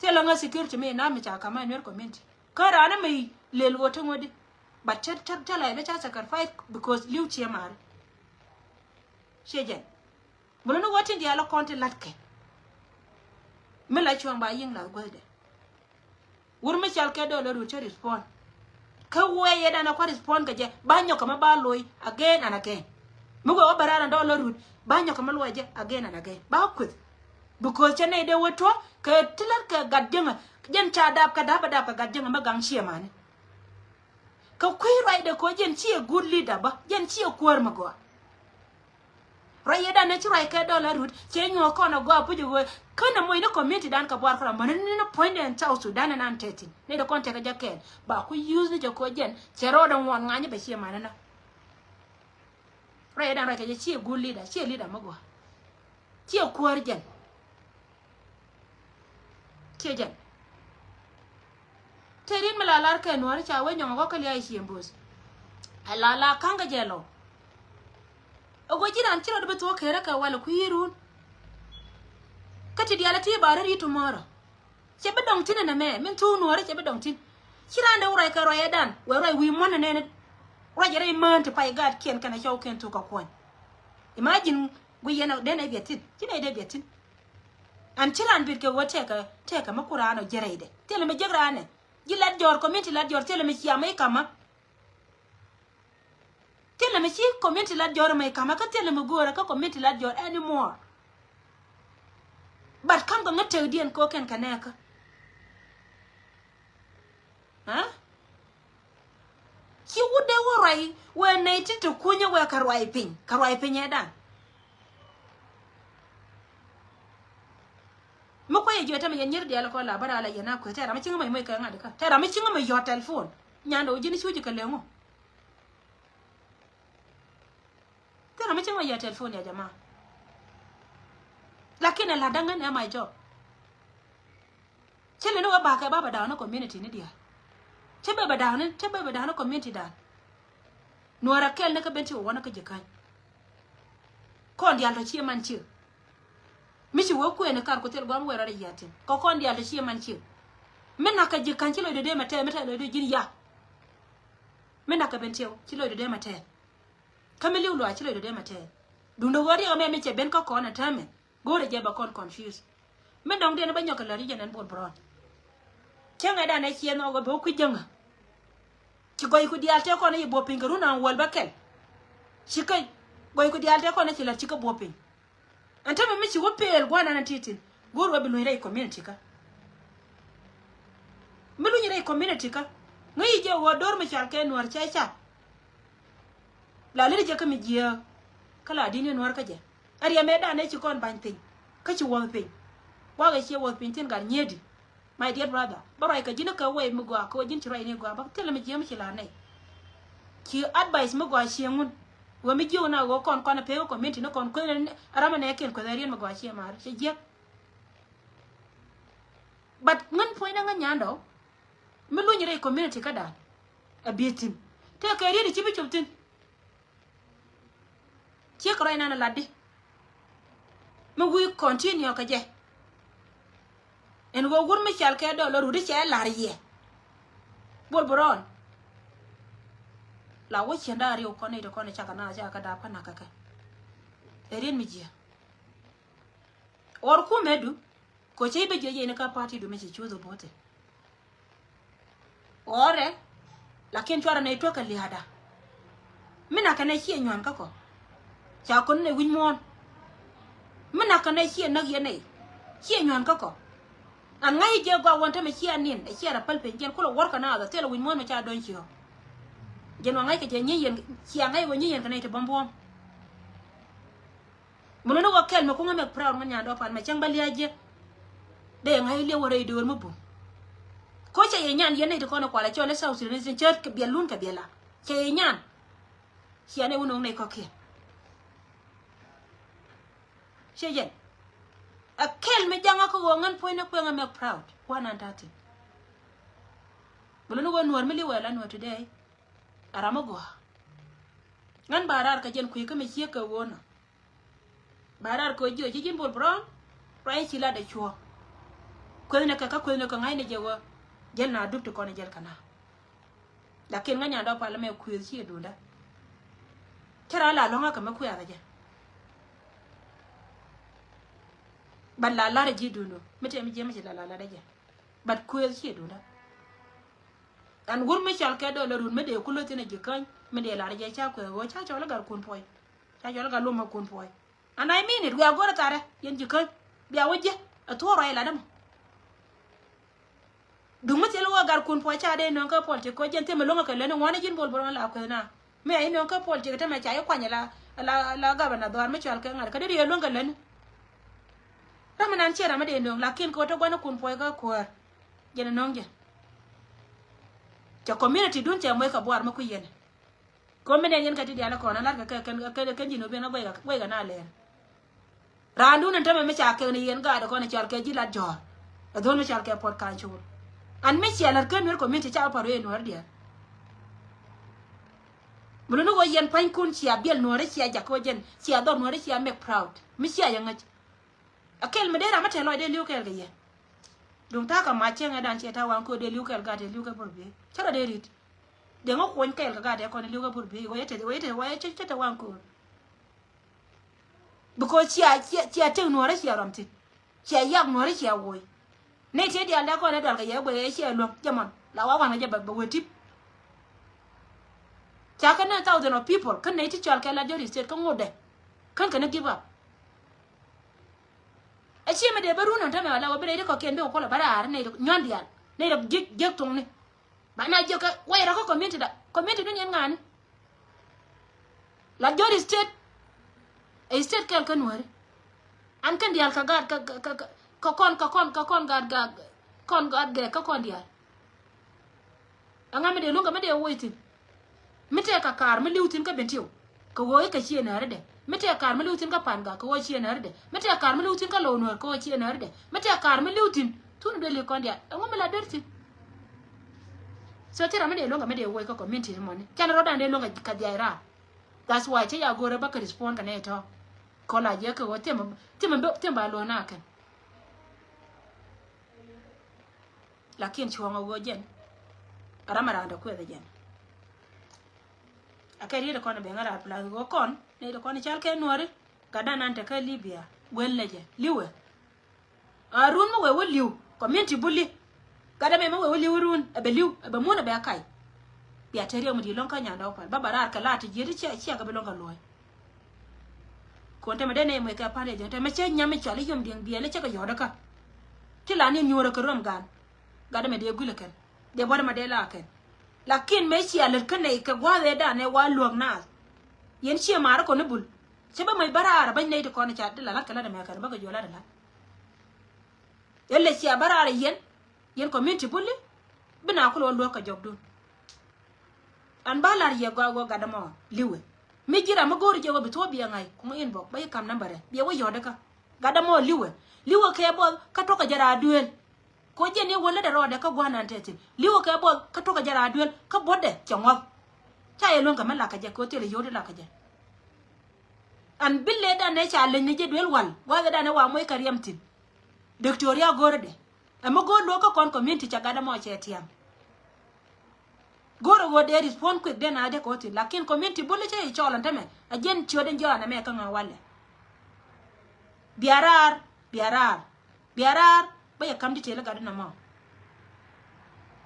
Thilɛ ŋä security mi inam mi ca kama in Nuer community. Kä raan mi lel ɣöö ti ŋuɔ̱tdi. But cä cä cä la i̱ bi ca sacrifice because li̱w ciɛ maari. Ciɛ jɛn. Bi luni ɣöö tin diaal kɔn ti la̱tkɛ. Mi la cuɔ̱ŋ ba yi̱ŋ lath guäthdɛ. Wur mi cal kɛ dɔɔl rut cä respond. Kä wee yɛ dan a kua respond kɛ jɛ ba nyɔk kɛ mi ba loc again and again. Mi wee wä bɛ raan dɔɔl rut ba nyɔk kɛ mi luɔc jɛ again and again ba kueth. Because cɛ nɛy dee wä tuɔ kɛ ti la̱t kɛ gat jäŋä jɛn ca dap kɛ dap a dap kɛ gat jäŋä mi gaŋ ciɛ mani. Kɛ kui̱ ruacdɛ kɛ ɣöö jɛn ci a good leader bä jɛn ci a kuäär mi gɔaa. Ruac yɛ dan ni ci ruac kɛ dɔl a rut cɛ nyuɔ̱ɔ̱k kɔn a gɔaa puc a ɣöö känɛ moc ni community dan kɛ buar kɛ rɔ mäni ni ni puɔ̱nydɛ in South Sudan in an tɛthin ni dee kɔn tɛkɛ jɛ kɛɛl ba ku use ni jɛ kɛ ɣöö jɛn cɛ rɔɔdɛ ŋuɔn ŋany bɛ ciɛ mani na. Ruac yɛ dan ruac kɛ jɛ ci a good leader ci a leader mi gɔaa. Ciɛ kuäär jɛn. Ciɛ jɛn. Te rin mi la lar kɛ nuɔ̱ɔ̱ri ca wee nyɔŋ a gɔk kä lia̱a̱ i cieŋ bo̱o̱th. A la la ka̱ŋ kɛ jɛ lɔ. A go̱ ji̱ ran ci rɔ di bi thuɔ̱k kɛɛrä kɛ walɛ kui̱ run. Kä ti diaal a ti ba rä ri tomorrow. Cɛ bi dɔŋ thi̱n ɛnɛ mɛ min thuk nuɔ̱ɔ̱ri cɛ bi dɔŋ thi̱n. Ci raan dee wä ruac kɛ ruac ɛ dan wee ruac wi̱i̱ muɔ̱n ɛnɛni. Ruac ɛ rɛy mään ti pay gaatkiɛn kɛnɛ cɔwkiɛn thuk kɛ kuɔ̱ny. Imagine gui yɛn ɛ den ɛ biɛ thi̱n ci nɛy dee biɛ thi̱n. Ɛn ci raan bit kɛ ɣöö tɛkɛ tɛkɛ mi ku raan ɔ jiɛ rɛydɛ thilɛ mi jiäk raan ɛ ji̱ lat jɔ̱ɔ̱r community lat jɔ̱ɔ̱r thilɛ mi ciam mi ka̱mä. Thilɛ mi ci community lat jɔr mɛ kamɛ kä thilɛ mi go̱o̱rɛ kä community lat jɔr anymore. But kam kɛ ŋä tëkdiɛn kɛ ɣöö kɛn kɛ nɛɛkä. Aa? Ci wut dee wä ruac wee nɛy ti te kunyä wee kɛ ruac piny kɛ ruac piny ɛ da̱ŋ. Mi kuay ɛ jiɔt tämɛ yɛn nyier diaal kɔ la bä raa la yɛn a kueth tɛ ram mi ciŋä mɛ moc kɛ ŋa̱t kä tɛ ram mi ciŋä mɛ yɔt telephone. Nyan dee wä ji̱n cuc kɛ leŋ ɔ. Thil ram mi cieŋ mɛ yɛ telephone ya jama. Lakin ɛ la̱t da̱ŋ ɛn ɛ my job. Cä leni wä bakɛ ba bɛ da̱a̱n ni community ni diaal. Cä bɛ bɛ da̱a̱n ni cä bɛ bɛ da̱a̱n ni community da̱a̱n. Nuɔ̱ɔ̱rɛ kɛl ni kä ben ci wä wä ni kä ji̱ ka̱ny. Kɔn diaal tɔ ciɛ man ciek. Mi ci wä kuëë ni kar ku thil guam wee rɔ ri yiatin kɔ kɔn diaal tɔ ciɛ man ciek. Mi nak kä ji̱ ka̱ny ci lɔcdɛ dee mɛ tɛɛth mi tɛɛth lɔcdɛ ji̱n ya. Mi nak kä ben ciɛ wä ci lɔcdɛ dee mɛ tɛɛth. Kä mi li̱w luaac ci lɔcdɛ dee mɛ tɛɛth. Duundɛ ɣöö riɛk ɛmɛ mi cɛ ben kä kɔn ɛ täämɛ go̱o̱rɛ jɛ bɛ kɔn confuse. Mi dɔ̱ŋ diɛn bä nyɔk kɛ lät i̱ jɛn ɛn Bol Brown. Cäŋɛ dan ɛ ciɛ nhɔk ɛ bɛ wä kui̱ jäŋä. Ci gɔyku diaal tëë kɔn i̱ buɔ̱p piny kɛ run an wäl bä kɛl. Ci kä gɔyku diaal tëë kɔn i̱ ci lät ci kä buɔ̱p piny. Ɛn tämɛ mi ci wä peel gua̱n ɛn ɛ ti̱ti̱n go̱o̱r wä bi luny rɛy community kä. Mi luny rɛy community kä ŋäc ji̱ jɛ ɣöö do̱r mi cɔal kɛ nuɔ̱ɔ̱r cɛ ca. La liri jɛ kä mi jiääk kä la di̱n i̱ nuɔ̱ɔ̱r kä jɛ. Ɛ riɛmɛ dan ëë ci kɔn ba̱ny piny kä ci wuɔth piny. Gua̱a̱k ɛ ciɛ wuɔth piny thi̱n gat nyiëëdi. My dear brother bä ruac kɛ ji̱n kä wee mi gɔaa kɛ wee ji̱n ci ruac ni gɔaa bä thilɛ mi jiääk mi ci la̱r nɛy. Ci advice mi gɔaa cieŋ ŋun. Wee mi jiök na ɣöö kɔn kɔn ɛ pek ɛ community ni kɔn kueth ram ɛ nɛɛkiɛn kueth ɛ riɛn mi gɔaa cieŋ ma̱a̱r cɛ jiäk. But ŋän puɔ̱nydä ŋän nyandɔ mi luny rɛy community kädan. A biɛ thi̱n tëëkɛ riet i̱ ci bi cop thi̱n. Ciek ruac nan a latdi mi wi̱i̱ continue kɛ jɛ. Ɛn ɣöö wur mi cɔal kɛ dɔɔl rut i̱ cɛ la̱r yɛ. Bol Brown. La wä cieŋ da̱a̱ riw kɔn i̱ ti kɔn i̱ cakɛ na cakɛ da̱a̱p kä nakä kɛ. Ɛ riet mi jiɛ. Ɣɔr kumɛdu. Kɛ cɛ i̱ bä jiɛ yɛn i̱ kä party du mi ci cuth i̱ bo̱o̱thi. Ɣɔrɛ, lakin cuarɛ nɛy tuäk kɛ lia̱a̱da. Mi nak kɛ nɛy ciɛ nyuan kä kɔ. Ca kɔn nɛy wi̱c muɔ̱ɔ̱n. Mi nak kɛ nɛy ciɛ näk yɛn nɛy. Ciɛ nyuan kä kɔ. An ŋa̱c jɛ gɔaa wän tämɛ ciɛ nin, ɛ ciɛ rɛ päl piny jɛn kulɛ wär kɛ naath, ɛ thilɛ wi̱c muɔ̱ɔ̱n mɛ ca dɔ̱ny ciɔ. Jɛn wa ŋa̱c kɛ jɛ nyi yɛn, cia ŋa̱c wä nyi yɛn kɛ nɛy ti buɔ̱m buɔ̱m. Mun ni wä kɛl mɛ kuŋä mɛ proud ŋä nyan dɔɔpan mɛ cäŋ bä lia̱a̱ jiɛ. Dee ŋa̱c liɛw wä rɛy döör mi bum. Ko cɛ yɛ nyan yɛn ni ti kɔn kualɛ cɔl i̱ South Sudanese in cäät kɛ biɛl lun kɛ biɛl la. Cɛ yɛ nyan. Ciɛ ni wä no̱o̱ŋ ni kɔ̱kiɛn. Cɛ yɛn. A kɛl mi jaŋä kä ɣöö ŋän puɔ̱ny ni kueŋä mɛ proud. Kuan an ta̱ti̱. Bä lun ni wä nuɔ̱ɔ̱r mi li̱wɛ la nuɔ̱ɔ̱r today. A ram mi gɔaa. Ŋän ba raar kɛ jɛn kui̱ kä mi ciek kɛ ɣöö nɔ. Ba raar kɛ jiɔ ci ji̱n Bol Brown. Ruac ci lat dee cuɔ. Kueth ni kɛ kä kueth ni kɛ ŋa̱c ni jɛ wä. Jäl na dup ti kɔn jäl kɛ na. Lakin ŋäc nyan dɔ̱ pal mɛ kueth ci dunda. Cä ra la lɔ̱ŋä kɛ mɛ kueth a jɛ. Bat la lar ji̱ dundu mi tɛm jiɛ mi ci la la lar jɛ. Bat kueth ci dunda. Ɛn wur mi cɔl kɛ dɔl run mi dee kulä thin a ji̱ käny mi dee lar jɛ ca kueth ɣöö ca cɔl i̱ gar kun puɔy. Ca cɔl i̱ gar lum a kun puɔy. And I mean it, wiaa go̱rɛ tharɛ yɛn ji̱ käny. Bia wä jiɛ a thuɔ̱ɔ̱r ruac lat dämɔ. Duŋ mi thil wä gar kun puɔc ca dee nöŋ kä politik kɔ jɛn thimɛ lo̱ŋ kɛ leni ŋuani ji̱n Bol Brown la kueth na. Mi a yi nöŋ kä politik tämɛ ca yi kuany la la la gabana dhɔar mi cɔal kɛ ŋa̱t kä dee riee luäŋ kɛ leni. Ram mi nan ciɛ ram mi dee nöŋ lakin kɛ wä te gua̱n kun puɔc kä kuäär. Jɛn a nöŋ jɛ. Cɛ community dun cɛ moc kɛ buar mi kui̱ yɛn. Komi nɛn yɛn kä ti diaal kɔn a lar kɛ kɛ kɛn kɛn kɛn ji̱n wä ben a guɛy kɛ guɛy kɛ na lɛɛr. Raandun ɛn tämɛ mi ca kɛn yɛn gaat kɔn a cɔal kɛ ji̱ lat jɔ̱ɔ̱r. A dhol mi cɔal kɛ puɔt ka̱ny cool. An mi cia lat kä nuer community ca pa ruëë nuer diaal. Mi luni wä yɛn pa̱nykun cia biɛl nuɔ̱ɔ̱ri cia jak wä jɛn cia dhɔr nuɔ̱ɔ̱ri cia make proud. Mi cia yɛ ŋäc. A kɛl mi dee ram mi te lɔc dee li̱w kɛɛl kɛ yɛn. Duŋ ta̱a̱ kɛ mac cieŋɛ dan ciɛ ta̱a̱ waŋ ko̱o̱r dee li̱w kɛɛl gat dee li̱w kɛ bur biey. Cä rɔ dee ri̱t. Dee ŋä kuɔny kɛɛl kɛ gat dee kɔn li̱w kɛ bur biey. Wee te wee te wee cä te waŋ ko̱o̱r. Because cia cia cia tek nuɔ̱ɔ̱rä cia rɔm thi̱n. Cia yak nuɔ̱ɔ̱rä cia woc. Nɛy tëë diaal dee kɔn ɛ dual kɛ yɛ guɛy ɛ cia luäŋ jɛ mɔn la wa waŋ kɛ jɛ bɛ wee tip. Ca kɛ nɛn thousand of people kä nɛy ti cɔal kɛ la Jɔri State kä ŋotdɛ. Kän kɛ ni give up. Ɛ cie mi dee bä run ɔn tämɛ wala wä bi rɛy ri kɔkiɛn bi kɛ kuɔlɔ bä raar nɛy ri nyuan diaal nɛy ri jiek jiek thuŋni. Ba na jiek kɛ wɛy rɔ kä community da community dun yɛn ŋa̱a̱ni. La Jɔri State ɛ state kɛl kä nuääri. An kɛn diaal kä gaat kä kä kä kä kɔn kä kɔn kä kɔn gaat gaat kɔn gaat gɛɛ kä kɔn diaal. Ɛŋa mi dee luŋ kɛ mi dee woc thi̱n. Mi tɛɛ kɛ kaar mi li̱w thi̱n kä Bentiu kɛ ɣöö i̱ kɛ ciëë nääri dɛ. Mi tɛɛ kaar mi li̱w thi̱n kä Pangak kɛ ɣöö ciëë nääri dɛ. Mi tɛɛ kaar mi li̱w thi̱n kä Low Nuäär kɛ ɣöö ciëë nääri dɛ. Mi tɛɛ kaar mi li̱w thi̱n thun dee li̱k kɔn diaal ɛŋu mi la der thi̱n. So thil ram mi dee luŋ kɛ mi dee woc kä community ni mɔni can rɔ̱dan dee luŋ kɛ dhiac raar. That's why cä ya go̱o̱rä bä kɛ respond kɛ nɛy tɔ̱. Kɔ la jiɛ kɛ ɣöö thimɛ thimɛ thimɛ ba luɔ̱n a kɛn. Lakin cuɔ̱ŋ a ɣöö jɛn a ram a raan dee kuɛth a jɛn. A kɛ riet kɔn a ben a raar pla ɣöö kɔn nɛy ti kɔn i̱ cal kɛ nuɔ̱ɔ̱ri. Gatdan an te kä Libya guel lɛ jɛ li̱wɛ. A run mi wee wä li̱w community buli. Gatdan mɛ mi wee wä li̱w run a bɛ li̱w a bɛ mun a bɛ a kac. Bia te riɛk mi di̱i̱t lɔ̱ŋ kä nyandɛ wä pal ba ba raar kɛ laat ti jiet i̱ ciɛ ciɛ kɛ bi lɔ̱ŋ kɛ luɔ̱ɔ̱c. Kuɔn te mɛ dee nɛy muec kɛ pa̱n riɛk jɛ te mɛ cä nyam mi cɔal i̱ yom diɛŋ biɛl i̱ cä kɛ yɔ̱ɔ̱dä kä. Ti la ni nyuɔ̱ɔ̱rä kɛ rom gan. Gatdɛ mɛ dee guilɛ kɛn dee buɔ̱dɛ mɛ dee la kɛn. Lakin mɛ cia lät kä nɛy kɛ gua̱a̱th ëëdan ɛ wa luäk naath. Yɛn cie ma̱a̱r kɔn i̱ bul cä bä mɛ bä raar ɛ bäny nɛy ti kɔn i̱ ca di la la̱t kɛ la̱t ɛmɛ kɛn bä kɛ juɔl la̱t ɛ la̱t. Yɛn lɛ cia bä raar ɛ yɛn yɛn community buli. Bi na kulɛ wä luäk kɛ jɔkdun. An ba lar yɛ gɔaa gɔaa gatdä mɔ li̱wɛ. Mi ji̱ ram mi go̱o̱ri jɛ wä bi thuɔ̱ɔ̱p biɛ ŋa̱c kuŋ inbox bä yi kam nambärɛ biɛ wä yɔ̱ɔ̱dä kä. Gatdä mɔ li̱wɛ li̱wɛ kɛ buɔth kä tuɔ̱kä jɛ raa duëël. Ko jɛn i̱ wä lätdɛ rɔɔdɛ kä gua̱a̱r nan tɛth thi̱n li̱wä kɛ buɔth kä tuɔ̱kä jɛ raa duel kä buɔ̱tdɛ cɛ ŋuɔ̱th. Ca yɛ luäŋ kɛ mi lakä jɛ kɛ ɣöö thilɛ yio̱w ti lakä jɛ. An bi lëëdan ɛ ca leny ni jɛ duel wal gua̱a̱thɛ dan ɛ wa moc kɛ riɛm thi̱n. Diktoria go̱o̱rädɛ. Ɛmɛ go̱o̱r luɔ̱k kä kɔn community ca gat ɛmɔ cɛ tiam. Go̱o̱r ɛ ɣöö dee respond quick den a dee kɛ wä thi̱n. Lakin community bul cɛ i̱ cɔl ɛn tämɛ. A jiɛn ciöt in jɔɔn ɛmɛ kä ŋa̱ walɛ. Bia raar, bia raar. Bia raar, bä yɛ kam detail gat ɛn ɛmɔ.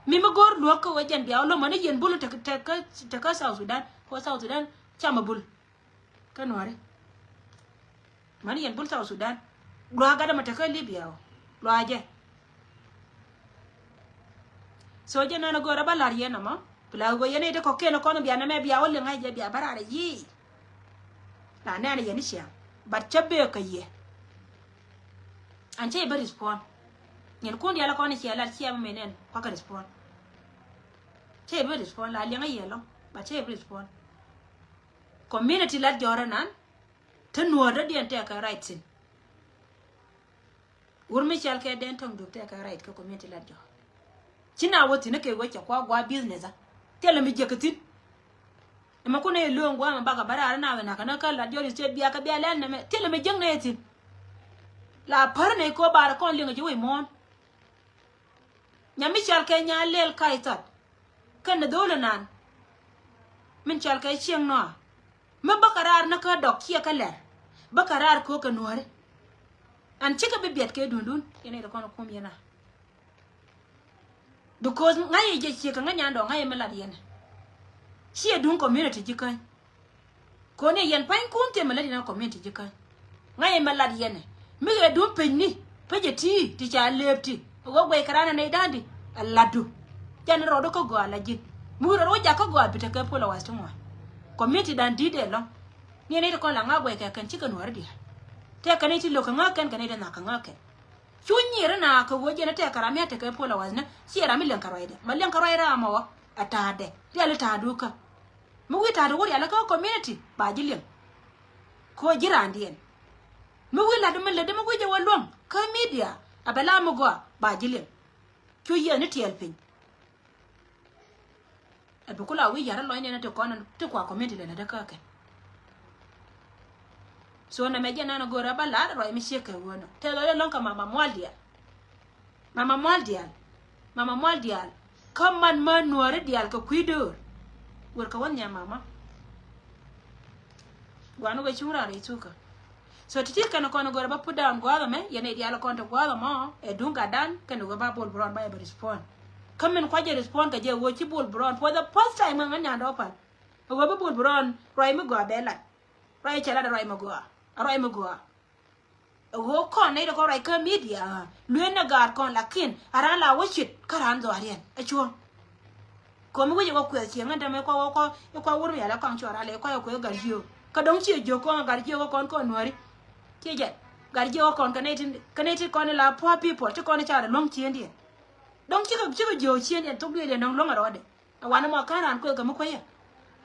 Mi mi go̱o̱r luɔ̱k kä wee jɛn bia wä lo̱mɔ ni yɛn bul tek, tek, tek kä South Sudan. Kɛ South Sudan, camɛ bul. Kä nuɔ̱ri. Mani yɛn bul South Sudan. Luaak gat ɛmɔ tekä Libya ɔ. Luaak jɛ. So jɛ nɔnɔ go̱o̱rä bä la̱r yɛn ɛmɔ. Pla go̱o̱r yɛn ite kɔ̱kiɛn kɔn bia nɛmɛ bia wä liŋ a jɛ bia bä raar yiëë. La nɛn yɛn i̱ ciaŋ. But cä bee kä yɛ. An cä yɛ bä respond. Nyɛn kun dial kɔn i̱ ciɛ lat ciɛ mɛ nɛn kuakä respond. Cä yɛ bä respond la liŋ a yɛ lɔ. But cä yɛ bä respond. Community lat jɔrɛ nan. Te nuɔɔr dɔ̱diɛn tɛkɛ right thi̱n. Wur mi cɔal kɛ Dɛn Tɔŋ Duɔk tɛkɛ right kɛ community lat jɔɔr. Ci na wä thi̱n kɛ wec cɛ kua gua business a. Thilɛ mi jiäk kä thi̱n. Ɛmɛ kun ɛ lo̱o̱ŋ gua mɛ bakɛ bä raar na wɛ na kɛ na kä lat jɔɔr i̱ state bia kɛ bia lɛl nɛmɛ. Thilɛ mi jiäk nɛ thi̱n. La pär nɛ kɔ bar kɔn liŋ ji̱ wec muɔ̱ɔ̱n. Nyam mi cɔal kɛ Nya Lɛl Ka̱c Thɔt. Kɛn ni dho̱o̱l inan. Min cɔal kɛ Cieŋ Nɔa. Mi bä kɛ raar ni kä dɔk ciɛ kä lɛr. Bä kɛ raar ko̱o̱k kɛ nuääri. An cikɛ bi biɛt kɛ duundun. Yɛn ɛ kɔn kum yɛn a. Because ŋa̱c yɛ jɛ ciek kɛ ŋäc nyan dɔ̱ŋ ŋa̱c yɛ mi lat yɛn. Ciɛ duŋ community ji̱ käny. Koni yɛn pa̱nykun thimɛ lät yɛn a community ji̱ käny. Ŋa̱c yɛ mi lat yɛn. Mi ɣɛ duŋ pecni pecɛ ti ti ca lëëp ti. Ɣöö guɛc kɛ raan ɛ nɛy da̱a̱ndi a latdu. Jɛn rɔɔdu kä gɔaa la ji̱n. Mi wi̱i̱ rɔɔdu wä jak kä gɔaa bi tekɛ followers ti ŋuan. Community da̱a̱n di̱i̱t dee lɔ̱ŋ. Ni ɛ nɛy ti kɔn la ŋa̱ guɛc kɛ kɛn cikɛ nuääri diaal. Tëë kɛn nɛy ti lo̱k kɛ ŋa̱ kɛn kɛn nɛy ti nhak kɛ ŋa̱ kɛn. Cu nyier ina kɛ ɣöö jɛn ɛ tɛk kɛ ram mi a tekɛ followers ni ciɛ ram mi liɛŋ kɛ ruacdɛ. Ma liɛŋ kɛ ruac ram ɔ ɛ ta̱a̱dɛ riali ta̱a̱du kä. Mi wi̱i̱ ta̱a̱du wä riali kä community ba ji̱ liɛŋ. Kɛ ɣöö ji̱ raandiɛn. Mi wi̱i̱ la̱t mi lätdi mi wi̱i̱ jɛ wä luäŋ kä media a bɛ la mi gɔaa ba ji̱ liɛŋ. Cu yiëëni tiɛɛl piny. Ɛ bi kula wi̱i̱ ya̱r lɔcnɛ ni ti kɔn ti kua community lɛ lɛ dee kä kɛ. So nɛmɛ jɛ nan go̱o̱rä bä lar ruac mi ciek kɛ wänä. Tɛth ɔ lɛ lɔ̱ŋ kɛ mama mual diaal. Mama mual diaal. Mama mual diaal. Kä man mä nuääri diaal kɛ kui̱ döör. Wër kɛ wä nhiam mama. Guani wee cuŋ raar i̱ thukä. So ti̱ti̱ kɛn kɔn go̱rɛ bä put down gua̱a̱th ɛmɛ, yɛn i̱ diaal kɔn te gua̱a̱th ɛmɔ, ɛ duŋ gatdan, kɛn go̱rɛ ba Bol Brown ba yɛ bɛ respond. Kä min kuac jɛ respond kɛ jɛ ɣöö ci Bol Brown for the first time ŋäŋ ŋän nyandɛ wä pal. Ɛ ɣöö bi Bol Brown ruac mi gɔaa bɛ lat. Ruac cɛ lat ɛ ruac mi gɔaa. Ɛ ruac mi gɔaa. Ɛ ɣöö kɔn nɛy ti kɔn ruac kä media, lueet nɛ gaat kɔn lakin a raan la wä cit kä raan dhɔaariɛn. Ɛ cuɔ̱ŋ. Komi wi̱c ɛ kɔ kuɛth cieŋ ɛn tɛmɛ kɔ wä kɔ i̱ kɔ wur mi yalɛ kɔaŋ cuɔr alɛ i̱ kɔ yɛ kuɛth gat jiök. Kä dɔ̱ŋ ciɛ jiök kɔn gat jiök kɔn kɔn nuääri. Ciɛ jɛn gat jiök kɔn kɛ nɛy ti kɛ nɛy ti kɔn ila poor people ti kɔn i̱ carɛ luäŋ ciëndiɛn. Dɔ̱ŋ cikɛ cikɛ jiök ciëndiɛn thok duëëliɛn dɔ̱ŋ luäŋ ɛ rɔɔdɛ. Ɛ wanɛ mɔ ka̱n raan kueth kɛ mi kuecä.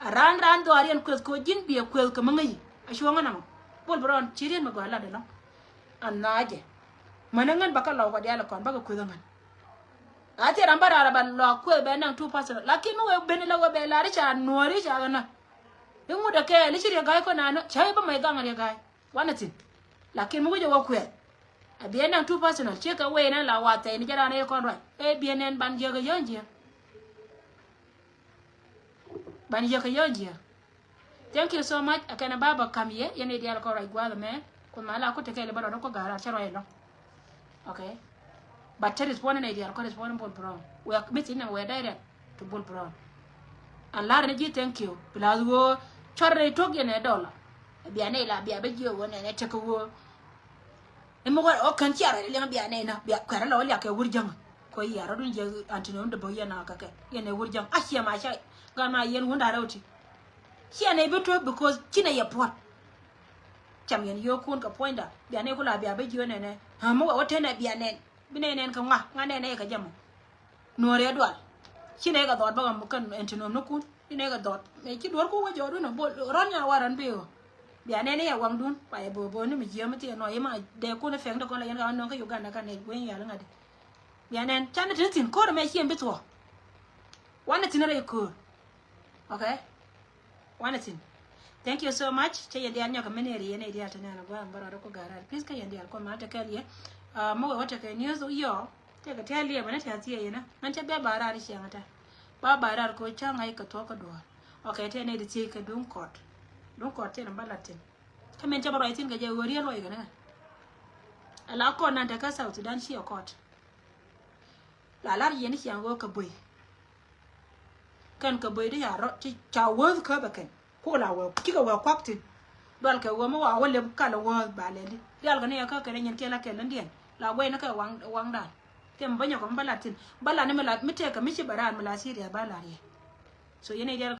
A raan raan dhɔaariɛn kueth kɛ ɣöö ji̱n biɛ kueth kɛ mi ŋäci. A cuɔ̱ŋä namɔ. Bol Brown ci riet mi gɔaa lat ɛlɔ̱ŋ. A nhaacɛ. Mänä ŋän bä kä lɔw kɔ diaal kɔn bä kɛ kueth ɛ ŋän. A thil ram bä raar a bä lɔak kueth bɛ naŋ two personal. Lakin mi wee ben ilɛ wee bɛ lar i̱ ca nuɔɔri ca ɣän nä. I̱ ŋut ɛ kɛɛl i̱ ci riek ga̱a̱c kɔn a nä. Ca i̱ bä mɛc gaŋ riek ga̱a̱c. Wanɛ thi̱n. Lakin mi wi̱cɛ wä kuɛth. A biɛ naŋ two personal ciek kɛ wee nɛn la wa thɛy ni jɛ raan ɛ kɔn ruac ɛ biɛ nɛn ban jiäk ɛ yäŋ jiäk. Ban jiäk ɛ yäŋ jiäk. Thank you so much. A kɛn a ba bä kam yɛ yɛn i̱ diaal kɔn ruac gua̱a̱th ɛmɛ. Kuoth ma la ku tekɛɛl i̱ bä rɔɔdä kɔ ga̱a̱r raar cä ruac ɛlɔ̱ŋ. Okay. But te respond ni diaal kɔ respond Bol Brown. Wek mi thin ni wek direct to Bol Brown. An lar ni ji̱ thank you. Plus ɣöö cuarɛ rɛy tuɔ̱k yɛn ɛ dollar. Bia nɛy la bia bä jiök ɣöö nɛnɛ tekɛ ɣöö. Ɛmɛ wä ɔ kän cia rɛy liɛŋ bia nɛy na bia kuɛrɛ la wä liak kɛ wur jäŋ. Kɔ yia rɔ̱dun jiɛ anti nöm dee bä yɛn a kɛ kɛ yɛn ɛ wur jäŋ a ciɛ ma ca. Gan ma yɛn wun da̱rɛ wä ti. Ciɛ nɛy bi tuɔ̱k because ci nɛy yɛ puɔ̱t. Cam yɛn yio̱o̱kun kɛ puɔ̱nyda bia nɛy ku la bia bä jiök nɛnɛ. Ɣän mi wä wä te nɛ bia nɛn. Bi nɛy nɛn kɛ ŋa ŋa nɛn nɛy kɛ jɛ mɔ. Nuɔ̱ɔ̱ri ɛ dual. Ci nɛy kɛ dhɔt bä kɛ kɛn ɛn ti nöm ni kun. Ci nɛy kɛ dhɔt. Mɛ ci duɔ̱r ku wä jɔɔdun ɛ bol rɔ̱n nya warɛn bi ɣöö. Bia nɛn i̱ ɛ waŋdun kua yɛ bo̱o̱ bo̱o̱ ni mi jiääm i̱ thiee nɔ i̱ ma dee kun i̱ fɛŋ ti kɔn la yɛn ka ɣän nöŋ kä Uganda ka nɛy gueny yal ŋa̱di. Bia nɛn canɛ ti ni thi̱n ko̱r ɛmɛ ci ɛn bi thuɔ̱ɔ̱k. Wanɛ thi̱n rɛy ko̱r. Okay. Wanɛ thi̱n. Thank you so much. Cä yɛn diaal nyɔk kɛ mineri yɛn i̱ diaal te nɛn a gua̱a̱th bä rɔɔdɛ ku ga̱raar. Please kä yɛn diaal kuɔth mal te kɛɛl yɛ. Aa, mi wee wä tekɛ news yɔ. Tëëkɛ tɛ̈ liɛpɛ ni tɛ̈ thiec inä mɛn cä bia ba raar i̱ ciɛŋä tɛ̈ ba ba raar kɛ ɣöö cä ŋa̱c kɛ thuɔ̱k kä duɔ̱ɔ̱r. Okay, tɛ̈ nɛy ti thiec kɛ duŋ kɔɔt. Duŋ kɔɔt tɛ̈ ni bä la̱t thi̱n. Kä min cä bä ruac thi̱n kɛ jɛ ɣöö riet luɔc kɛ ni ɣän. Ala kɔɔt nan te kä South Sudan ciɛ kɔɔt. La lar yɛn i̱ ciɛŋ ɣöö kɛ buey. Kɛn kɛ buey di ca rɔ ti ca wäth kä bɛ kɛn. Kuk la wee cikɛ wee kuak thi̱n. Dual kɛ wee mi wa wä lep kal wäth ba lɛli. Rial kɛ ni yɛ kä kɛn nyin kiɛ la kɛn ni diɛn la guɛy ni kɛ waŋ waŋdan. Kɛ mi bä nyɔk mi bä lat thi̱n bä lat ni mi lat mi tɛk kɛ mi ci bɛ raar mi la Syria bä lat yɛ. So yɛn i̱ rial